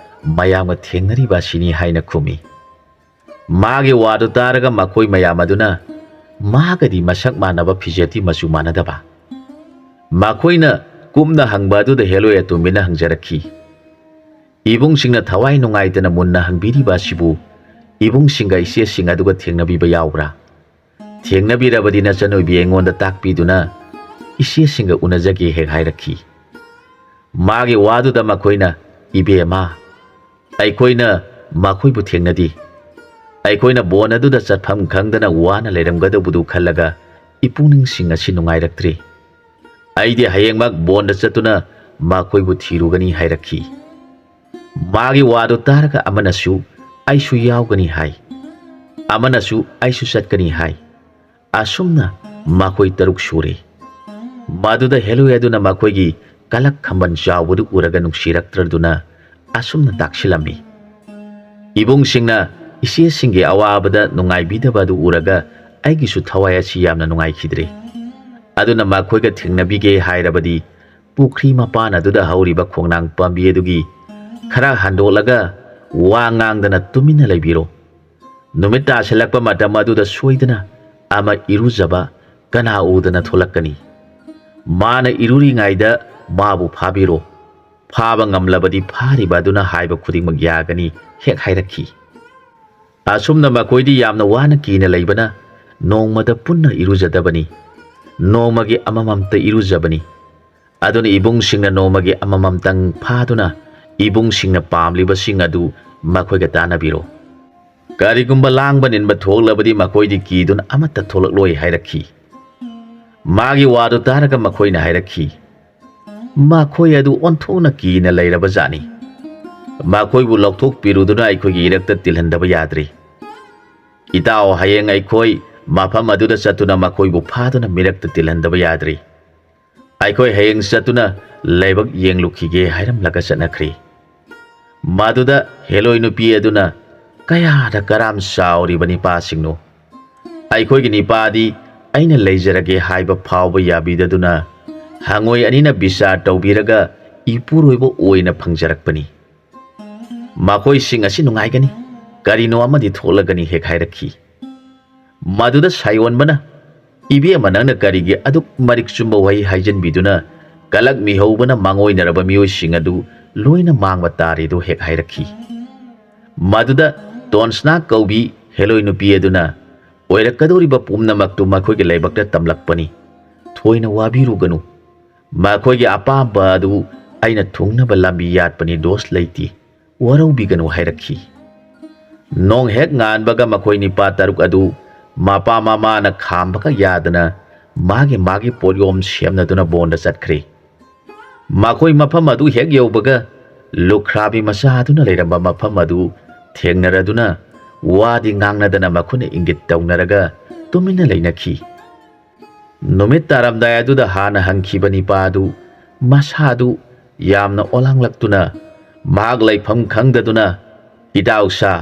ꯃꯌꯥꯝꯒ ꯊꯦꯡꯅꯔꯤꯕ ꯑꯁꯤꯅꯤ ꯍꯥꯏꯅ ꯈꯨꯝꯃꯤ꯫ ꯃꯥꯒꯤ ꯋꯥꯗꯨ ꯇꯥꯔꯒ ꯃꯈꯣꯏ ꯃꯌꯥꯝ ꯑꯗꯨꯅ ꯃꯥꯒꯗꯤ ꯃꯁꯛ ꯃꯥꯟꯅꯕ, ꯐꯤꯖꯦꯠꯇꯤ ꯃꯆꯨ ꯃꯥꯟꯅꯗꯕ꯫ ꯃꯈꯣꯏꯅ ꯀꯨꯞꯅ ꯍꯪꯕ ꯑꯗꯨꯗ ꯍꯦꯂꯣꯏ ꯑꯇꯣꯝꯕꯤꯅ ꯍꯪꯖꯔꯛꯈꯤ, "ꯏꯕꯨꯡꯁꯤꯡꯅ ꯊꯋꯥꯏ ꯅꯨꯡꯉꯥꯏꯇꯅ ꯃꯨꯟꯅ ꯍꯪꯕꯤꯔꯤꯕ ꯑꯁꯤꯕꯨ ꯏꯕꯨꯡꯁꯤꯡꯒ ꯏꯆꯦꯁꯤꯡ ꯑꯗꯨꯒ ꯊꯦꯡꯅꯕꯤꯕ ꯌꯥꯎꯕ꯭ꯔꯥ?" ꯊꯦꯡꯅꯕꯤꯔꯕꯗꯤ ꯅꯆꯟ ꯑꯣꯏꯕꯤ ꯑꯩꯉꯣꯟꯗ ꯇꯥꯛꯄꯤꯗꯨꯅ ꯏꯆꯦꯁꯤꯡꯒ ꯎꯅꯖꯒꯦ ꯍꯦꯛ ꯍꯥꯏꯔꯛꯈꯤ꯫ ꯃꯥꯒꯤ ꯋꯥꯗꯨꯗ ꯃꯈꯣꯏꯅ, "ꯏꯕꯦꯝꯃ, ꯑꯩꯈꯣꯏꯅ ꯃꯈꯣꯏꯕꯨ ꯊꯦꯡꯅꯗꯦ꯫ ꯑꯩꯈꯣꯏꯅ ꯕꯣꯟ ꯑꯗꯨꯗ ꯆꯠꯐꯝ ꯈꯪꯗꯅ ꯋꯥꯅ ꯂꯩꯔꯝꯒꯗꯧꯕꯗꯨ ꯈꯜꯂꯒ ꯏꯄꯨꯛꯅꯤꯡꯁꯤꯡ ꯑꯁꯤ ꯅꯨꯡꯉꯥꯏꯔꯛꯇ꯭ꯔꯤ꯫ ꯑꯩꯗꯤ ꯍꯌꯦꯡꯃꯛ ꯕꯣꯟꯗ ꯆꯠꯇꯨꯅ ꯃꯈꯣꯏꯕꯨ ꯊꯤꯔꯨꯒꯅꯤ" ꯍꯥꯏꯔꯛꯈꯤ꯫ ꯃꯥꯒꯤ ꯋꯥꯗꯨ ꯇꯥꯔꯒ ꯑꯃꯅꯁꯨ "ꯑꯩꯁꯨ ꯌꯥꯎꯒꯅꯤ" ꯍꯥꯏ, ꯑꯃꯅꯁꯨ "ꯑꯩꯁꯨ ꯆꯠꯀꯅꯤ" ꯍꯥꯏ꯫ ꯑꯁꯨꯝꯅ ꯃꯈꯣꯏ ꯇꯔꯨꯛ ꯁꯨꯔꯦ꯫ ꯃꯗꯨꯗ ꯍꯦꯂꯣꯏ ꯑꯗꯨꯅ ꯃꯈꯣꯏꯒꯤ ꯀꯂꯛ ꯈꯝꯕꯟ ꯆꯥꯎꯕꯗꯨ ꯎꯔꯒ ꯅꯨꯡꯁꯤꯔꯛꯇ꯭ꯔꯗꯨꯅ ꯑꯁꯨꯝꯅ ꯇꯥꯛꯁꯤꯜꯂꯝꯃꯤ꯫ ꯏꯕꯨꯡꯁꯤꯡꯅ ꯏꯆꯦꯁꯤꯡꯒꯤ ꯑꯋꯥꯕꯗ ꯅꯨꯡꯉꯥꯏꯕꯤꯗꯕ ꯑꯗꯨ ꯎꯔꯒ ꯑꯩꯒꯤꯁꯨ ꯊꯋꯥꯏ ꯑꯁꯤ ꯌꯥꯝꯅ ꯅꯨꯡꯉꯥꯏꯈꯤꯗ꯭ꯔꯦ꯫ ꯑꯗꯨꯅ ꯃꯈꯣꯏꯒ ꯊꯦꯡꯅꯕꯤꯒꯦ ꯍꯥꯏꯔꯕꯗꯤ ꯄꯨꯈ꯭ꯔꯤ ꯃꯄꯥꯟ ꯑꯗꯨꯗ ꯍꯧꯔꯤꯕ ꯈꯣꯡꯅꯥꯡ ꯄꯥꯝꯕꯤ ꯑꯗꯨꯒꯤ ꯈꯔ ꯍꯟꯗꯣꯛꯂꯒ ꯋꯥ ꯉꯥꯡꯗꯅ ꯇꯨꯃꯤꯟꯅ ꯂꯩꯕꯤꯔꯣ꯫ ꯅꯨꯃꯤꯠ ꯇꯥꯁꯤꯜꯂꯛꯄ ꯃꯇꯝ ꯑꯗꯨꯗ ꯁꯣꯏꯗꯅ ꯑꯃ ꯏꯔꯨꯖꯕ ꯀꯅꯥ ꯎꯗꯅ ꯊꯣꯛꯂꯛꯀꯅꯤ꯫ ꯃꯥꯅ ꯏꯔꯨꯔꯤꯉꯩꯗ ꯃꯥꯕꯨ ꯐꯥꯕꯤꯔꯣ꯫ ꯐꯥꯕ ꯉꯝꯂꯕꯗꯤ ꯐꯥꯔꯤꯕ ꯑꯗꯨꯅ ꯍꯥꯏꯕ ꯈꯨꯗꯤꯡꯃꯛ ꯌꯥꯒꯅꯤ ꯍꯦꯛ ꯍꯥꯏꯔꯛꯈꯤ꯫ ꯑꯁꯨꯝꯅ ꯃꯈꯣꯏꯗꯤ ꯌꯥꯝꯅ ꯋꯥꯅ ꯀꯤꯅ ꯂꯩꯕꯅ ꯅꯣꯡꯃꯗ ꯄꯨꯟꯅ ꯏꯔꯨꯖꯗꯕꯅꯤ꯫ ꯅꯣꯡꯃꯒꯤ ꯑꯃꯃꯝꯇ ꯏꯔꯨꯖꯕꯅꯤ꯫ ꯑꯗꯨꯅ ꯏꯕꯨꯡꯁꯤꯡꯅ ꯅꯣꯡꯃꯒꯤ ꯑꯃꯃꯝꯇꯪ ꯐꯥꯗꯨꯅ ꯏꯕꯨꯡꯁꯤꯡꯅ ꯄꯥꯝꯂꯤꯕꯁꯤꯡ ꯑꯗꯨ ꯃꯈꯣꯏꯒ ꯇꯥꯟꯅꯕꯤꯔꯣ꯫ ꯀꯔꯤꯒꯨꯝꯕ ꯂꯥꯡꯕ ꯅꯤꯟꯕ ꯊꯣꯛꯂꯕꯗꯤ ꯃꯈꯣꯏꯗꯤ ꯀꯤꯗꯨꯅ ꯑꯃꯠꯇ ꯊꯣꯛꯂꯛꯂꯣꯏ ꯍꯥꯏꯔꯛꯈꯤ꯫ ꯃꯥꯒꯤ ꯋꯥꯗꯨ ꯇꯥꯔꯒ ꯃꯈꯣꯏꯅ ꯍꯥꯏꯔꯛꯈꯤ, ꯃꯈꯣꯏ ꯑꯗꯨ ꯑꯣꯟꯊꯣꯛꯅ ꯀꯤꯅ ꯂꯩꯔꯕ ꯖꯥꯠꯅꯤ꯫ ꯃꯈꯣꯏꯕꯨ ꯂꯧꯊꯣꯛꯄꯤꯔꯨꯗꯨꯅ ꯑꯩꯈꯣꯏꯒꯤ ꯏꯔꯛꯇ ꯇꯤꯜꯍꯟꯗꯕ ꯌꯥꯗ꯭ꯔꯤ꯫ ꯏꯇꯥꯎ, ꯍꯌꯦꯡ ꯑꯩꯈꯣꯏ ꯃꯐꯝ ꯑꯗꯨꯗ ꯆꯠꯇꯨꯅ ꯃꯈꯣꯏꯕꯨ ꯐꯥꯗꯨꯅ ꯃꯤꯔꯛꯇ ꯇꯤꯜꯍꯟꯗꯕ ꯌꯥꯗ꯭ꯔꯤ꯫ ꯑꯩꯈꯣꯏ ꯍꯌꯦꯡ ꯆꯠꯇꯨꯅ ꯂꯥꯏꯕꯛ ꯌꯦꯡꯂꯨꯈꯤꯒꯦ ꯍꯥꯏꯔꯝꯂꯒ ꯆꯠꯅꯈ꯭ꯔꯤ꯫ ꯃꯗꯨꯗ ꯍꯦꯂꯣꯏ ꯅꯨꯄꯤ ꯑꯗꯨꯅ ꯀꯌꯥꯗ ꯀꯔꯥꯝ ꯆꯥꯎꯔꯤꯕ ꯅꯤꯄꯥꯁꯤꯡꯅꯣ꯫ ꯑꯩꯈꯣꯏꯒꯤ ꯅꯤꯄꯥꯗꯤ ꯑꯩꯅ ꯂꯩꯖꯔꯒꯦ ꯍꯥꯏꯕ ꯐꯥꯎꯕ ꯌꯥꯕꯤꯗꯗꯨꯅ ꯍꯉꯣꯏ ꯑꯅꯤꯅ ꯕꯤꯆꯥꯔ ꯇꯧꯕꯤꯔꯒ ꯏꯄꯨꯔꯣꯏꯕ ꯑꯣꯏꯅ ꯐꯪꯖꯔꯛꯄꯅꯤ꯫ ꯃꯈꯣꯏꯁꯤꯡ ꯑꯁꯤ ꯅꯨꯡꯉꯥꯏꯒꯅꯤ, ꯀꯔꯤꯅꯣ ꯑꯃꯗꯤ ꯊꯣꯛꯂꯒꯅꯤ ꯍꯦꯛ ꯍꯥꯏꯔꯛꯈꯤ꯫ ꯃꯗꯨꯗ ꯁꯥꯏꯑꯣꯟꯕꯅ, "ꯏꯕꯦꯝꯃ, ꯅꯪꯅ ꯀꯔꯤꯒꯤ ꯑꯗꯨꯛ ꯃꯔꯤꯛ ꯆꯨꯝꯕ ꯋꯥꯍꯩ ꯍꯥꯏꯖꯤꯟꯕꯤꯗꯨꯅ ꯀꯂꯛ ꯃꯤꯍꯧꯕꯅ ꯃꯥꯡꯑꯣꯏꯅꯔꯕ ꯃꯤꯑꯣꯏꯁꯤꯡ ꯑꯗꯨ ꯂꯣꯏꯅ ꯃꯥꯡꯕ ꯇꯥꯔꯦꯗꯨ?" ꯍꯦꯛ ꯍꯥꯏꯔꯛꯈꯤ꯫ ꯃꯗꯨꯗ ꯇꯣꯟꯁꯅꯥ ꯀꯧꯕꯤ ꯍꯦꯂꯣꯏ ꯅꯨꯄꯤ ꯑꯗꯨꯅ, "ꯑꯣꯏꯔꯛꯀꯗꯧꯔꯤꯕ ꯄꯨꯝꯅꯃꯛꯇꯨ ꯃꯈꯣꯏꯒꯤ ꯂꯥꯏꯕꯛꯇ ꯇꯝꯂꯛꯄꯅꯤ꯫ ꯊꯣꯏꯅ ꯋꯥꯕꯤꯔꯨꯒꯅꯨ꯫ ꯃꯈꯣꯏꯒꯤ ꯑꯄꯥꯝꯕ ꯑꯗꯨ ꯑꯩꯅ ꯊꯨꯡꯅꯕ ꯂꯝꯕꯤ ꯌꯥꯠꯄꯅꯤ, ꯗꯣꯁ ꯂꯩꯇꯦ꯫ ꯋꯥꯔꯧꯕꯤꯒꯅꯨ" ꯍꯥꯏꯔꯛꯈꯤ꯫ ꯅꯣꯡ ꯍꯦꯛ ꯉꯥꯟꯕꯒ ꯃꯈꯣꯏ ꯅꯤꯄꯥ ꯇꯔꯨꯛ ꯑꯗꯨ ꯃꯄꯥ ꯃꯃꯥꯅ ꯈꯥꯝꯕꯒ ꯌꯥꯗꯅ ꯃꯥꯒꯤ ꯃꯥꯒꯤ ꯄꯣꯠꯌꯣꯝ ꯁꯦꯝꯅꯗꯨꯅ ꯕꯣꯟꯗ ꯆꯠꯈ꯭ꯔꯦ꯫ ꯃꯈꯣꯏ ꯃꯐꯝ ꯑꯗꯨ ꯍꯦꯛ ꯌꯧꯕꯒ ꯂꯨꯈ꯭ꯔꯥꯕꯤ ꯃꯆꯥ ꯑꯗꯨꯅ ꯂꯩꯔꯝꯕ ꯃꯐꯝ ꯑꯗꯨ ꯊꯦꯡꯅꯔꯗꯨꯅ ꯋꯥꯗꯤ ꯉꯥꯡꯅꯗꯅ ꯃꯈꯣꯏꯅ ꯏꯪꯒꯤꯠ ꯇꯧꯅꯔꯒ ꯇꯨꯃꯤꯟꯅ ꯂꯩꯅꯈꯤ꯫ ꯅꯨꯃꯤꯠ ꯇꯥꯔꯝꯗꯥꯏ ꯑꯗꯨꯗ ꯍꯥꯟꯅ ꯍꯟꯈꯤꯕ ꯅꯤꯄꯥ ꯑꯗꯨ ꯃꯁꯥꯗꯨ ꯌꯥꯝꯅ ꯑꯣꯂꯥꯡꯂꯛꯇꯨꯅ ꯃꯍꯥꯛ ꯂꯩꯐꯝ ꯈꯪꯗꯗꯨꯅ, "ꯏꯇꯥꯎꯁꯥ,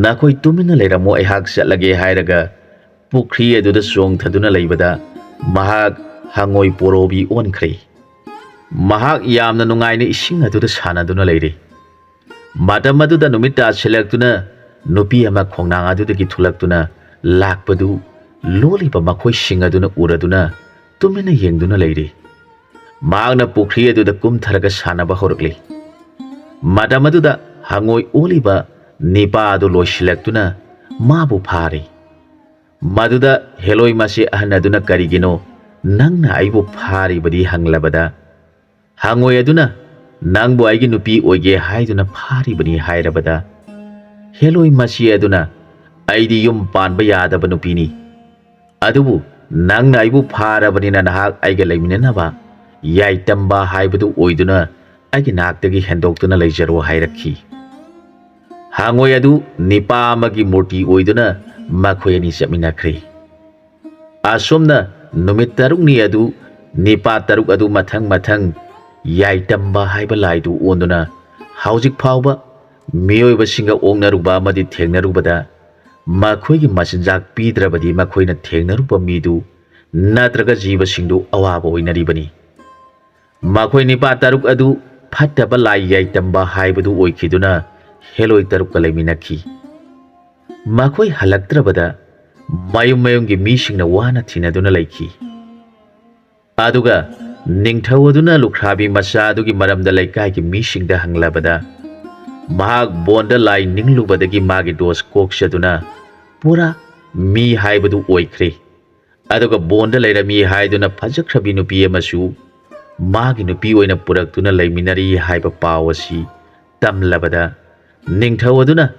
ꯅꯈꯣꯏ ꯇꯨꯃꯤꯟꯅ ꯂꯩꯔꯝꯃꯣ, ꯑꯩꯍꯥꯛ ꯆꯠꯂꯒꯦ" ꯍꯥꯏꯔꯒ ꯄꯨꯈ꯭ꯔꯤ ꯑꯗꯨꯗ ꯆꯣꯡꯊꯗꯨꯅ ꯂꯩꯕꯗ ꯃꯍꯥꯛ ꯍꯉꯣꯏ ꯄꯣꯔꯣꯕꯤ ꯑꯣꯟꯈ꯭ꯔꯦ꯫ ꯃꯍꯥꯛ ꯌꯥꯝꯅ ꯅꯨꯡꯉꯥꯏꯅ ꯏꯁꯤꯡ ꯑꯗꯨꯗ ꯁꯥꯟꯅꯗꯨꯅ ꯂꯩꯔꯤ꯫ ꯃꯇꯝ ꯑꯗꯨꯗ ꯅꯨꯃꯤꯠ ꯇꯥꯁꯤꯜꯂꯛꯇꯨꯅ ꯅꯨꯄꯤ ꯑꯃ ꯈꯣꯡꯅꯥꯡ ꯑꯗꯨꯗꯒꯤ ꯊꯣꯛꯂꯛꯇꯨꯅ ꯂꯥꯛꯄꯗꯨ ꯂꯣꯜꯂꯤꯕ ꯃꯈꯣꯏꯁꯤꯡ ꯑꯗꯨꯅ ꯎꯔꯗꯨꯅ ꯇꯨꯃꯤꯟꯅ ꯌꯦꯡꯗꯨꯅ ꯂꯩꯔꯤ꯫ ꯃꯍꯥꯛꯅ ꯄꯨꯈ꯭ꯔꯤ ꯑꯗꯨꯗ ꯀꯨꯝꯊꯔꯒ ꯁꯥꯟꯅꯕ ꯍꯧꯔꯛꯂꯤ꯫ ꯃꯇꯝ ꯑꯗꯨꯗ ꯍꯪꯉꯣꯏ ꯑꯣꯜꯂꯤꯕ ꯅꯤꯄꯥ ꯑꯗꯨ ꯂꯣꯏꯁꯤꯜꯂꯛꯇꯨꯅ ꯃꯥꯕꯨ ꯐꯥꯔꯤ꯫ ꯃꯗꯨꯗ ꯍꯦꯂꯣꯏ ꯃꯁꯤ ꯑꯍꯟ ꯑꯗꯨꯅ "ꯀꯔꯤꯒꯤꯅꯣ ꯅꯪꯅ ꯑꯩꯕꯨ ꯐꯥꯔꯤꯕꯗꯤ?" ꯍꯪꯂꯕꯗ, ꯍꯪꯉꯣꯏ ꯑꯗꯨꯅ "ꯅꯪꯕꯨ ꯑꯩꯒꯤ ꯅꯨꯄꯤ ꯑꯣꯏꯒꯦ ꯍꯥꯏꯗꯨꯅ ꯐꯥꯔꯤꯕꯅꯤ" ꯍꯥꯏꯔꯕꯗ, ꯍꯦꯂꯣꯏ ꯃꯁꯤ ꯑꯗꯨꯅ "ꯑꯩꯗꯤ ꯌꯨꯝ ꯄꯥꯟꯕ ꯌꯥꯗꯕ ꯅꯨꯄꯤꯅꯤ, ꯑꯗꯨꯕꯨ ꯅꯪꯅ ꯑꯩꯕꯨ ꯐꯥꯔꯕꯅꯤꯅ ꯅꯍꯥꯛ ꯑꯩꯒ ꯂꯩꯃꯤꯟꯅꯅꯕ ꯌꯥꯏꯇꯝꯕ ꯍꯥꯏꯕꯗꯨ ꯑꯣꯏꯗꯨꯅ ꯑꯩꯒꯤ ꯅꯥꯛꯇꯒꯤ ꯍꯦꯟꯗꯣꯛꯇꯨꯅ ꯂꯩꯖꯔꯣ" ꯍꯥꯏꯔꯛꯈꯤ꯫ ꯍꯪꯉꯣꯏ ꯑꯗꯨ ꯅꯤꯄꯥ ꯑꯃꯒꯤ ꯃꯨꯔꯇꯤ ꯑꯣꯏꯗꯨꯅ ꯃꯈꯣꯏ ꯑꯅꯤ ꯆꯠꯃꯤꯟꯅꯈ꯭ꯔꯦ꯫ ꯑꯁꯨꯝꯅ ꯅꯨꯃꯤꯠ ꯇꯔꯨꯛꯅꯤ ꯑꯗꯨ ꯅꯤꯄꯥ ꯇꯔꯨꯛ ꯑꯗꯨ ꯃꯊꯪ ꯃꯊꯪ ꯌꯥꯏꯇꯝꯕ ꯍꯥꯏꯕ ꯂꯥꯏꯗꯨ ꯑꯣꯟꯗꯨꯅ ꯍꯧꯖꯤꯛ ꯐꯥꯎꯕ ꯃꯤꯑꯣꯏꯕꯁꯤꯡꯒ ꯑꯣꯛꯅꯔꯨꯕ ꯑꯃꯗꯤ ꯊꯦꯡꯅꯔꯨꯕꯗ ꯃꯈꯣꯏꯒꯤ ꯃꯆꯤꯟꯖꯥꯛ ꯄꯤꯗ꯭ꯔꯕꯗꯤ ꯃꯈꯣꯏꯅ ꯊꯦꯡꯅꯔꯨꯕ ꯃꯤꯗꯨ ꯅꯠꯇ꯭ꯔꯒ ꯖꯤꯕꯁꯤꯡꯗꯨ ꯑꯋꯥꯕ ꯑꯣꯏꯅꯔꯤꯕꯅꯤ꯫ ꯃꯈꯣꯏ ꯅꯤꯄꯥ ꯇꯔꯨꯛ ꯑꯗꯨ ꯐꯠꯇꯕ ꯂꯥꯏ ꯌꯥꯏꯇꯝꯕ ꯍꯥꯏꯕꯗꯨ ꯑꯣꯏꯈꯤꯗꯨꯅ ꯍꯦꯂꯣꯏ ꯇꯔꯨꯛꯀ ꯂꯩꯃꯤꯟꯅꯈꯤ꯫ ꯃꯈꯣꯏ ꯍꯜꯂꯛꯇ꯭ꯔꯕꯗ ꯃꯌꯨꯝ ꯃꯌꯨꯝꯒꯤ ꯃꯤꯁꯤꯡꯅ ꯋꯥꯅ ꯊꯤꯅꯗꯨꯅ ꯂꯩꯈꯤ꯫ ꯑꯗꯨꯒ ꯅꯤꯡꯊꯧ ꯑꯗꯨꯅ ꯂꯨꯈ꯭ꯔꯥꯕꯤ ꯃꯆꯥ ꯑꯗꯨꯒꯤ ꯃꯔꯝꯗ ꯂꯩꯀꯥꯏꯒꯤ ꯃꯤꯁꯤꯡꯗ ꯍꯪꯂꯕꯗ, ꯃꯍꯥꯛ ꯕꯣꯟꯗ ꯂꯥꯏ ꯅꯤꯡꯂꯨꯕꯗꯒꯤ ꯃꯥꯒꯤ ꯗꯣꯁ ꯀꯣꯛꯆꯗꯨꯅ ꯄꯨꯔꯥ ꯃꯤ ꯍꯥꯏꯕꯗꯨ ꯑꯣꯏꯈ꯭ꯔꯦ꯫ ꯑꯗꯨꯒ ꯕꯣꯟꯗ ꯂꯩꯔꯝꯃꯤ ꯍꯥꯏꯗꯨꯅ ꯐꯖꯈ꯭ꯔꯕꯤ ꯅꯨꯄꯤ ꯑꯃꯁꯨ ꯃꯥꯒꯤ ꯅꯨꯄꯤ ꯑꯣꯏꯅ ꯄꯨꯔꯛꯇꯨꯅ ꯂꯩꯃꯤꯟꯅꯔꯤ ꯍꯥꯏꯕ ꯄꯥꯎ ꯑꯁꯤ ꯇꯝꯂꯕꯗ, ꯅꯤꯡꯊꯧ ꯑꯗꯨꯅ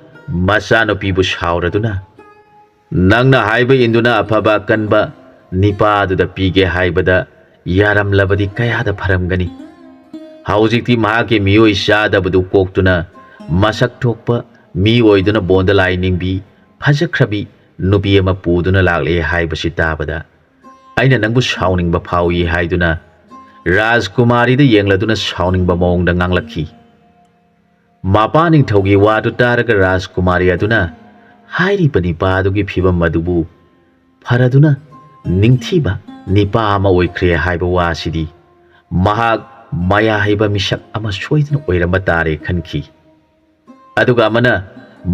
ꯃꯆꯥꯅꯨꯄꯤꯕꯨ ꯁꯥꯎꯔꯗꯨꯅ, "ꯅꯪꯅ ꯍꯥꯏꯕ ꯏꯟꯗꯨꯅ ꯑꯐꯕ ꯑꯀꯟꯕ ꯅꯤꯄꯥ ꯑꯗꯨꯗ ꯄꯤꯒꯦ ꯍꯥꯏꯕꯗ ꯌꯥꯔꯝꯂꯕꯗꯤ ꯀꯌꯥꯗ ꯐꯔꯝꯒꯅꯤ꯫ ꯍꯧꯖꯤꯛꯇꯤ ꯃꯍꯥꯛꯀꯤ ꯃꯤꯑꯣꯏ ꯆꯥꯗꯕꯗꯨ ꯀꯣꯛꯇꯨꯅ ꯃꯁꯛ ꯊꯣꯛꯄ ꯃꯤ ꯑꯣꯏꯗꯨꯅ ꯕꯣꯟꯗ ꯂꯥꯏ ꯅꯤꯡꯕꯤ ꯐꯖꯈ꯭ꯔꯕꯤ ꯅꯨꯄꯤ ꯑꯃ ꯄꯨꯗꯨꯅ ꯂꯥꯛꯂꯦ ꯍꯥꯏꯕꯁꯤ ꯇꯥꯕꯗ ꯑꯩꯅ ꯅꯪꯕꯨ ꯁꯥꯎꯅꯤꯡꯕ ꯐꯥꯎꯏ" ꯍꯥꯏꯗꯨꯅ ꯔꯥꯖꯀꯨꯃꯥꯔꯤꯗ ꯌꯦꯡꯂꯗꯨꯅ ꯁꯥꯎꯅꯤꯡꯕ ꯃꯑꯣꯡꯗ ꯉꯥꯡꯂꯛꯈꯤ꯫ ꯃꯄꯥ ꯅꯤꯡꯊꯧꯒꯤ ꯋꯥꯗꯨ ꯇꯥꯔꯒ ꯔꯥꯖꯀꯨꯃꯥꯔꯤ ꯑꯗꯨꯅ ꯍꯥꯏꯔꯤꯕ ꯅꯤꯄꯥ ꯑꯗꯨꯒꯤ ꯐꯤꯕꯝ ꯑꯗꯨꯕꯨ ꯐꯔꯗꯨꯅ ꯅꯤꯡꯊꯤꯕ ꯅꯤꯄꯥ ꯑꯃ ꯑꯣꯏꯈ꯭ꯔꯦ ꯍꯥꯏꯕ ꯋꯥꯁꯤꯗꯤ ꯃꯍꯥꯛ ꯃꯌꯥ ꯍꯩꯕ ꯃꯤꯁꯛ ꯑꯃ ꯁꯣꯏꯗꯅ ꯑꯣꯏꯔꯝꯕ ꯇꯥꯔꯦ ꯈꯟꯈꯤ꯫ ꯑꯗꯨꯒ ꯑꯃꯅ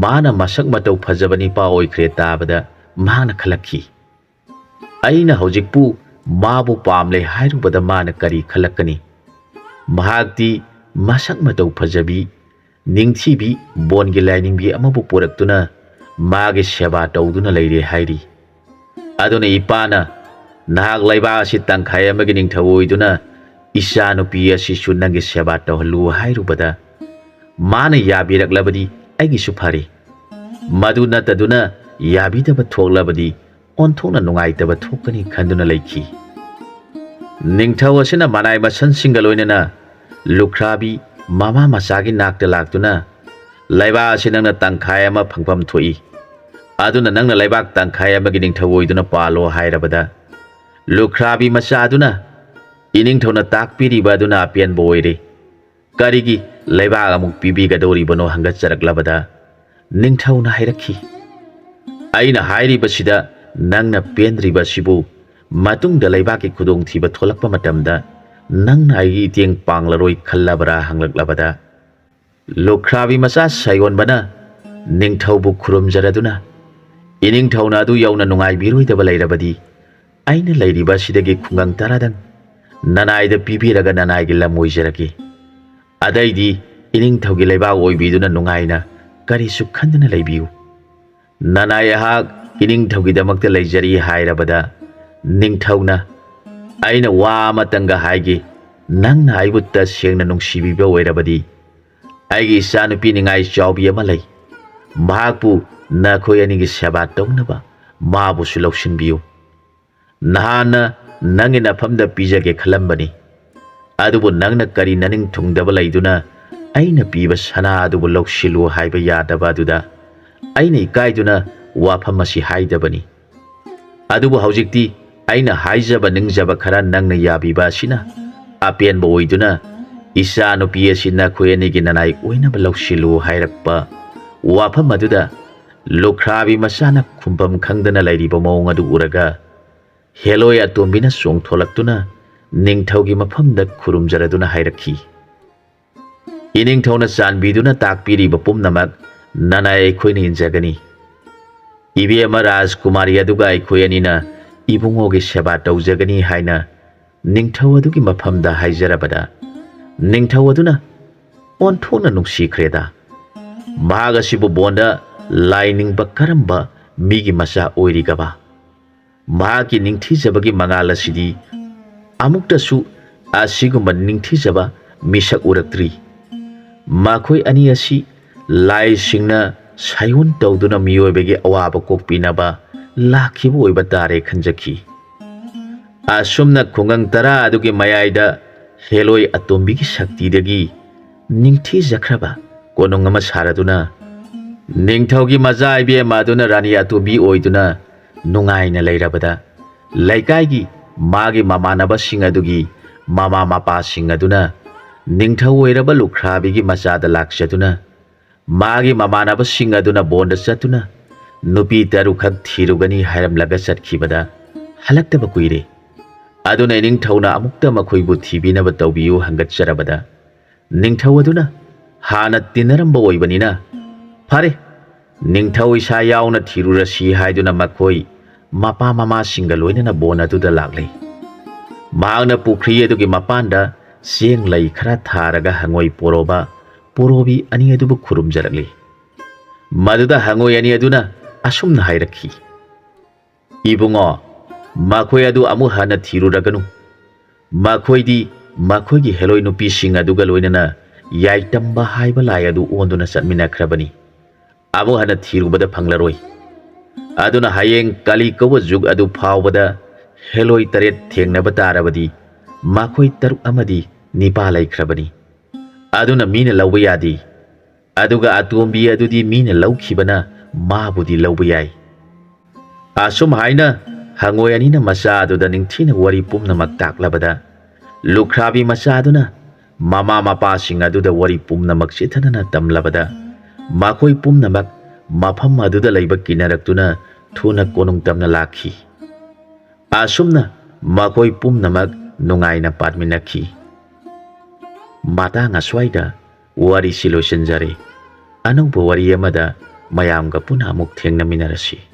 ꯃꯥꯅ ꯃꯁꯛ ꯃꯇꯧ ꯐꯖꯕ ꯅꯤꯄꯥ ꯑꯣꯏꯈ꯭ꯔꯦ ꯇꯥꯕꯗ ꯃꯍꯥꯛꯅ ꯈꯜꯂꯛꯈꯤ, "ꯑꯩꯅ ꯍꯧꯖꯤꯛꯄꯨ ꯃꯥꯕꯨ ꯄꯥꯝꯂꯦ ꯍꯥꯏꯔꯨꯕꯗ ꯃꯥꯅ ꯀꯔꯤ ꯈꯜꯂꯛꯀꯅꯤ? ꯃꯍꯥꯛꯇꯤ ꯃꯁꯛ ꯃꯇꯧ ꯐꯖꯕꯤ, ꯅꯤꯡꯊꯤꯕꯤ, ꯕꯣꯟꯒꯤ ꯂꯥꯏꯅꯤꯡꯕꯤ ꯑꯃꯕꯨ ꯄꯨꯔꯛꯇꯨꯅ ꯃꯥꯒꯤ ꯁꯦꯕꯥ ꯇꯧꯗꯨꯅ ꯂꯩꯔꯦ ꯍꯥꯏꯔꯤ꯫ ꯑꯗꯨꯅ ꯏꯄꯥꯅ ꯅꯍꯥꯛ ꯂꯩꯕꯥꯛ ꯑꯁꯤ ꯇꯪꯈꯥꯏ ꯑꯃꯒꯤ ꯅꯤꯡꯊꯧ ꯑꯣꯏꯗꯨꯅ ꯏꯆꯥꯅꯨꯄꯤ ꯑꯁꯤꯁꯨ ꯅꯪꯒꯤ ꯁꯦꯕꯥ ꯇꯧꯍꯜꯂꯨ ꯍꯥꯏꯔꯨꯕꯗ, ꯃꯥꯅ ꯌꯥꯕꯤꯔꯛꯂꯕꯗꯤ ꯑꯩꯒꯤꯁꯨ ꯐꯔꯦ, ꯃꯗꯨ ꯅꯠꯇꯗꯨꯅ ꯌꯥꯕꯤꯗꯕ ꯊꯣꯛꯂꯕꯗꯤ ꯑꯣꯟꯊꯣꯛꯅ ꯅꯨꯡꯉꯥꯏꯇꯕ ꯊꯣꯛꯀꯅꯤ ꯈꯟꯗꯨꯅ ꯂꯩꯈꯤ꯫ ꯅꯤꯡꯊꯧ ꯑꯁꯤꯅ ꯃꯅꯥꯏ ꯃꯁꯟꯁꯤꯡꯒ ꯂꯣꯏꯅꯅ ꯂꯨꯈ꯭ꯔꯥꯕꯤ ꯃꯃꯥ ꯃꯆꯥꯒꯤ ꯅꯥꯛꯇ ꯂꯥꯛꯇꯨꯅ, "ꯂꯩꯕꯥꯛ ꯑꯁꯤ ꯅꯪꯅ ꯇꯪꯈꯥꯏ ꯑꯃ ꯐꯪꯐꯝ ꯊꯣꯛꯏ, ꯑꯗꯨꯅ ꯅꯪꯅ ꯂꯩꯕꯥꯛ ꯇꯪꯈꯥꯏ ꯑꯃꯒꯤ ꯅꯤꯡꯊꯧ ꯑꯣꯏꯗꯨꯅ ꯄꯥꯜꯂꯣ" ꯍꯥꯏꯔꯕꯗ, ꯂꯨꯈ꯭ꯔꯥꯕꯤ ꯃꯆꯥ ꯑꯗꯨꯅ, "ꯏꯅꯤꯡꯊꯧꯅ ꯇꯥꯛꯄꯤꯔꯤꯕ ꯑꯗꯨꯅ ꯑꯄꯦꯟꯕ ꯑꯣꯏꯔꯦ꯫ ꯀꯔꯤꯒꯤ ꯂꯩꯕꯥꯛ ꯑꯃꯨꯛ ꯄꯤꯕꯤꯒꯗꯧꯔꯤꯕꯅꯣ?" ꯍꯪꯒꯠꯆꯔꯛꯂꯕꯗ, ꯅꯤꯡꯊꯧꯅ ꯍꯥꯏꯔꯛꯈꯤ, "ꯑꯩꯅ ꯍꯥꯏꯔꯤꯕꯁꯤꯗ ꯅꯪꯅ ꯄꯦꯟꯗ꯭ꯔꯤꯕ ꯑꯁꯤꯕꯨ ꯃꯇꯨꯡꯗ ꯂꯩꯕꯥꯛꯀꯤ ꯈꯨꯗꯣꯡꯊꯤꯕ ꯊꯣꯛꯂꯛꯄ ꯃꯇꯝꯗ ꯅꯪꯅ ꯑꯩꯒꯤ ꯏꯇꯦꯡ ꯄꯥꯡꯂꯔꯣꯏ ꯈꯜꯂꯕ꯭ꯔꯥ?" ꯍꯪꯂꯛꯂꯕꯗ, ꯂꯨꯈ꯭ꯔꯥꯕꯤ ꯃꯆꯥ ꯁꯥꯌꯣꯟꯕꯅ ꯅꯤꯡꯊꯧꯕꯨ ꯈꯨꯔꯨꯝꯖꯔꯗꯨꯅ, "ꯏꯅꯤꯡꯊꯧꯅ ꯑꯗꯨ ꯌꯧꯅ ꯅꯨꯡꯉꯥꯏꯕꯤꯔꯣꯏꯗꯕ ꯂꯩꯔꯕꯗꯤ, ꯑꯩꯅ ꯂꯩꯔꯤꯕ ꯑꯁꯤꯗꯒꯤ ꯈꯨꯡꯒꯪ ꯇꯔꯥꯗꯪ ꯅꯅꯥꯏꯗ ꯄꯤꯕꯤꯔꯒ ꯅꯅꯥꯏꯒꯤ ꯂꯝ ꯑꯣꯏꯖꯔꯒꯦ꯫ ꯑꯗꯩꯗꯤ ꯏꯅꯤꯡꯊꯧꯒꯤ ꯂꯩꯕꯥꯛ ꯑꯣꯏꯕꯤꯗꯨꯅ ꯅꯨꯡꯉꯥꯏꯅ ꯀꯔꯤꯁꯨ ꯈꯟꯗꯅ ꯂꯩꯕꯤꯌꯨ꯫ ꯅꯅꯥꯏ ꯑꯩꯍꯥꯛ ꯏꯅꯤꯡꯊꯧꯒꯤꯗꯃꯛꯇ ꯂꯩꯖꯔꯤ" ꯍꯥꯏꯔꯕꯗ, ꯅꯤꯡꯊꯧꯅ, "ꯑꯩꯅ ꯋꯥ ꯑꯃꯇꯪꯒ ꯍꯥꯏꯒꯦ, ꯅꯪꯅ ꯑꯩꯕꯨ ꯇꯁꯦꯡꯅ ꯅꯨꯡꯁꯤꯕꯤꯕ ꯑꯣꯏꯔꯕꯗꯤ, ꯑꯩꯒꯤ ꯏꯆꯥꯅꯨꯄꯤ ꯅꯤꯡꯉꯥꯏ ꯆꯥꯎꯕꯤ ꯑꯃ ꯂꯩ, ꯃꯍꯥꯛꯄꯨ ꯅꯈꯣꯏ ꯑꯅꯤꯒꯤ ꯁꯦꯕꯥ ꯇꯧꯅꯕ ꯃꯥꯕꯨꯁꯨ ꯂꯧꯁꯤꯟꯕꯤꯌꯨ꯫ ꯅꯍꯥꯟꯅ ꯅꯪꯒꯤ ꯅꯐꯝꯗ ꯄꯤꯖꯒꯦ ꯈꯜꯂꯝꯕꯅꯤ, ꯑꯗꯨꯕꯨ ꯅꯪꯅ ꯀꯔꯤ ꯅꯅꯤꯡ ꯊꯨꯡꯗꯕ ꯂꯩꯗꯨꯅ ꯑꯩꯅ ꯄꯤꯕ ꯁꯅꯥ ꯑꯗꯨꯕꯨ ꯂꯧꯁꯤꯜꯂꯨ ꯍꯥꯏꯕ ꯌꯥꯗꯕ ꯑꯗꯨꯗ ꯑꯩꯅ ꯏꯀꯥꯏꯗꯨꯅ ꯋꯥꯐꯝ ꯑꯁꯤ ꯍꯥꯏꯗꯕꯅꯤ꯫ ꯑꯗꯨꯕꯨ ꯍꯧꯖꯤꯛꯇꯤ ꯑꯩꯅ ꯍꯥꯏꯖꯕ ꯅꯤꯡꯖꯕ ꯈꯔ ꯅꯪꯅ ꯌꯥꯕꯤꯕ ꯑꯁꯤꯅ ꯑꯄꯦꯟꯕ ꯑꯣꯏꯗꯨꯅ ꯏꯆꯥ ꯅꯨꯄꯤ ꯑꯁꯤ ꯅꯈꯣꯏ ꯑꯅꯤꯒꯤ ꯅꯅꯥꯏ ꯑꯣꯏꯅꯕ ꯂꯧꯁꯤꯜꯂꯨ" ꯍꯥꯏꯔꯛꯄ ꯋꯥꯐꯝ ꯑꯗꯨꯗ ꯂꯨꯈ꯭ꯔꯥꯕꯤ ꯃꯆꯥꯅ ꯈꯨꯝꯐꯝ ꯈꯪꯗꯅ ꯂꯩꯔꯤꯕ ꯃꯑꯣꯡ ꯑꯗꯨ ꯎꯔꯒ, ꯍꯦꯂꯣꯏ ꯑꯇꯣꯝꯕꯤꯅ ꯆꯣꯡꯊꯣꯂꯛꯇꯨꯅ ꯅꯤꯡꯊꯧꯒꯤ ꯃꯐꯝꯗ ꯈꯨꯔꯨꯝꯖꯔꯗꯨꯅ ꯍꯥꯏꯔꯛꯈꯤ, "ꯏꯅꯤꯡꯊꯧꯅ ꯆꯥꯟꯕꯤꯗꯨꯅ ꯇꯥꯛꯄꯤꯔꯤꯕ ꯄꯨꯝꯅꯃꯛ ꯅꯅꯥꯏ ꯑꯩꯈꯣꯏꯅ ꯏꯟꯖꯒꯅꯤ꯫ ꯏꯕꯦꯝꯃ ꯔꯥꯖꯀꯨꯃꯥꯔꯤ ꯑꯗꯨꯒ ꯑꯩꯈꯣꯏ ꯑꯅꯤꯅ ꯏꯕꯨꯡꯉꯣꯒꯤ ꯁꯦꯕꯥ ꯇꯧꯖꯒꯅꯤ ꯍꯥꯏꯅ ꯅꯤꯡꯊꯧ ꯑꯗꯨꯒꯤ ꯃꯐꯝꯗ ꯍꯥꯏꯖꯔꯕꯗ, ꯅꯤꯡꯊꯧ ꯑꯗꯨꯅ ꯑꯣꯟꯊꯣꯛꯅ ꯅꯨꯡꯁꯤꯈ꯭ꯔꯦꯗ꯫ ꯃꯍꯥꯛ ꯑꯁꯤꯕꯨ ꯕꯣꯟꯗ ꯂꯥꯏ ꯅꯤꯡꯕ ꯀꯔꯝꯕ ꯃꯤꯒꯤ ꯃꯆꯥ ꯑꯣꯏꯔꯤꯒꯕ? ꯃꯍꯥꯛꯀꯤ ꯅꯤꯡꯊꯤꯖꯕꯒꯤ ꯃꯉꯥꯜ ꯑꯁꯤꯗꯤ ꯑꯃꯨꯛꯇꯁꯨ ꯑꯁꯤꯒꯨꯝꯕ ꯅꯤꯡꯊꯤꯖꯕ ꯃꯤꯁꯛ ꯎꯔꯛꯇ꯭ꯔꯤ꯫ ꯃꯈꯣꯏ ꯑꯅꯤ ꯑꯁꯤ ꯂꯥꯏꯁꯤꯡꯅ ꯁꯥꯏꯑꯣꯟ ꯇꯧꯗꯨꯅ ꯃꯤꯑꯣꯏꯕꯒꯤ ꯑꯋꯥꯕ ꯀꯣꯛꯄꯤꯅꯕ ꯂꯥꯛꯈꯤꯕ ꯑꯣꯏꯕ ꯇꯥꯔꯦ ꯈꯟꯖꯈꯤ꯫ ꯑꯁꯨꯝꯅ ꯈꯨꯡꯒꯪ ꯇꯔꯥ ꯑꯗꯨꯒꯤ ꯃꯌꯥꯏꯗ ꯍꯦꯂꯣꯏ ꯑꯇꯣꯝꯕꯤꯒꯤ ꯁꯛꯇꯤꯗꯒꯤ ꯅꯤꯡꯊꯤꯖꯈ꯭ꯔꯕ ꯀꯣꯅꯨꯡ ꯑꯃ ꯁꯥꯔꯗꯨꯅ, ꯅꯤꯡꯊꯧꯒꯤ ꯃꯆꯥ ꯏꯕꯦꯝꯃ ꯑꯗꯨꯅ ꯔꯥꯅꯤ ꯑꯇꯣꯝꯕꯤ ꯑꯣꯏꯗꯨꯅ ꯅꯨꯡꯉꯥꯏꯅ ꯂꯩꯔꯕꯗ, ꯂꯩꯀꯥꯏꯒꯤ ꯃꯥꯒꯤ ꯃꯃꯥꯟꯅꯕꯁꯤꯡ ꯑꯗꯨꯒꯤ ꯃꯃꯥ ꯃꯄꯥꯁꯤꯡ ꯑꯗꯨꯅ ꯅꯤꯡꯊꯧ ꯑꯣꯏꯔꯕ ꯂꯨꯈ꯭ꯔꯥꯕꯤꯒꯤ ꯃꯆꯥꯗ ꯂꯥꯛꯆꯗꯨꯅ, ꯃꯥꯒꯤ ꯃꯃꯥꯟꯅꯕꯁꯤꯡ ꯑꯗꯨꯅ ꯕꯣꯟꯗ ꯆꯠꯇꯨꯅ ꯅꯨꯄꯤ ꯇꯔꯨꯛꯈꯛ ꯊꯤꯔꯨꯒꯅꯤ ꯍꯥꯏꯔꯝꯂꯒ ꯆꯠꯈꯤꯕꯗ, ꯍꯜꯂꯛꯇꯕ ꯀꯨꯏꯔꯦ꯫ ꯑꯗꯨꯅ ꯏꯅꯤꯡꯊꯧꯅ ꯑꯃꯨꯛꯇ ꯃꯈꯣꯏꯕꯨ ꯊꯤꯕꯤꯅꯕ ꯇꯧꯕꯤꯌꯨ ꯍꯪꯒꯠꯆꯔꯕꯗ, ꯅꯤꯡꯊꯧ ꯑꯗꯨꯅ ꯍꯥꯟꯅ ꯇꯤꯟꯅꯔꯝꯕ ꯑꯣꯏꯕꯅꯤꯅ, "ꯐꯔꯦ, ꯅꯤꯡꯊꯧ ꯏꯁꯥ ꯌꯥꯎꯅ ꯊꯤꯔꯨꯔꯁꯤ" ꯍꯥꯏꯗꯨꯅ ꯃꯈꯣꯏ ꯃꯄꯥ ꯃꯃꯥꯁꯤꯡꯒ ꯂꯣꯏꯅꯅ ꯕꯣꯟ ꯑꯗꯨꯗ ꯂꯥꯛꯂꯦ꯫ ꯃꯍꯥꯛꯅ ꯄꯨꯈ꯭ꯔꯤ ꯑꯗꯨꯒꯤ ꯃꯄꯥꯟꯗ ꯆꯦꯡ ꯂꯩ ꯈꯔ ꯊꯥꯔꯒ ꯍꯪꯉꯣꯏ ꯄꯣꯔꯣꯕ ꯄꯣꯔꯣꯕꯤ ꯑꯅꯤ ꯑꯗꯨꯕꯨ ꯈꯨꯔꯨꯝꯖꯔꯛꯂꯤ꯫ ꯃꯗꯨꯗ ꯍꯪꯉꯣꯏ ꯑꯅꯤ ꯑꯗꯨꯅ ꯑꯁꯨꯝꯅ ꯍꯥꯏꯔꯛꯈꯤ, "ꯏꯕꯨꯡꯉꯣ, ꯃꯈꯣꯏ ꯑꯗꯨ ꯑꯃꯨꯛ ꯍꯟꯅ ꯊꯤꯔꯨꯔꯒꯅꯨ꯫ ꯃꯈꯣꯏꯗꯤ ꯃꯈꯣꯏꯒꯤ ꯍꯦꯂꯣꯏ ꯅꯨꯄꯤꯁꯤꯡ ꯑꯗꯨꯒ ꯂꯣꯏꯅꯅ ꯌꯥꯏꯇꯝꯕ ꯍꯥꯏꯕ ꯂꯥꯏ ꯑꯗꯨ ꯑꯣꯟꯗꯨꯅ ꯆꯠꯃꯤꯟꯅꯈ꯭ꯔꯕꯅꯤ꯫ ꯑꯃꯨꯛ ꯍꯟꯅ ꯊꯤꯔꯨꯕꯗ ꯐꯪꯂꯔꯣꯏ꯫ ꯑꯗꯨꯅ ꯍꯌꯦꯡ ꯀꯂꯤ ꯀꯧꯕ ꯖꯨꯒ ꯑꯗꯨ ꯐꯥꯎꯕꯗ ꯍꯦꯂꯣꯏ ꯇꯔꯦꯠ ꯊꯦꯡꯅꯕ ꯇꯥꯔꯕꯗꯤ ꯃꯈꯣꯏ ꯇꯔꯨꯛ ꯑꯃꯗꯤ ꯅꯤꯄꯥ ꯂꯩꯈ꯭ꯔꯕꯅꯤ꯫ ꯑꯗꯨꯅ ꯃꯤꯅ ꯂꯧꯕ ꯌꯥꯗꯦ꯫ ꯑꯗꯨꯒ ꯑꯇꯣꯝꯕꯤ ꯑꯗꯨꯗꯤ ꯃꯤꯅ ꯂꯧꯈꯤꯕꯅ ꯃꯥꯕꯨꯗꯤ ꯂꯧꯕ ꯌꯥꯏ"꯫ ꯑꯁꯨꯝ ꯍꯥꯏꯅ ꯍꯪꯉꯣꯏ ꯑꯅꯤꯅ ꯃꯆꯥ ꯑꯗꯨꯗ ꯅꯤꯡꯊꯤꯅ ꯋꯥꯔꯤ ꯄꯨꯝꯅꯃꯛ ꯇꯥꯛꯂꯕꯗ, ꯂꯨꯈ꯭ꯔꯥꯕꯤ ꯃꯆꯥ ꯑꯗꯨꯅ ꯃꯃꯥ ꯃꯄꯥꯁꯤꯡ ꯑꯗꯨꯗ ꯋꯥꯔꯤ ꯄꯨꯝꯅꯃꯛ ꯆꯤꯊꯅꯅ ꯇꯝꯂꯕꯗ, ꯃꯈꯣꯏ ꯄꯨꯝꯅꯃꯛ ꯃꯐꯝ ꯑꯗꯨꯗ ꯂꯩꯕ ꯀꯤꯅꯔꯛꯇꯨꯅ ꯊꯨꯅ ꯀꯣꯅꯨꯡ ꯇꯝꯅ ꯂꯥꯛꯈꯤ꯫ ꯑꯁꯨꯝꯅ ꯃꯈꯣꯏ ꯄꯨꯝꯅꯃꯛ ꯅꯨꯡꯉꯥꯏꯅ ꯄꯥꯟꯃꯤꯟꯅꯈꯤ꯫ ꯃꯇꯥꯡ ꯑꯁ꯭ꯋꯥꯏꯗ ꯋꯥꯔꯤꯁꯤ ꯂꯣꯏꯁꯤꯟꯖꯔꯦ꯫ ꯑꯅꯧꯕ ꯋꯥꯔꯤ ꯑꯃꯗ ꯃꯌꯥꯝꯒ ꯄꯨꯟꯅ ꯑꯃꯨꯛ ꯊꯦꯡꯅꯃꯤꯟꯅꯔꯁꯤ꯫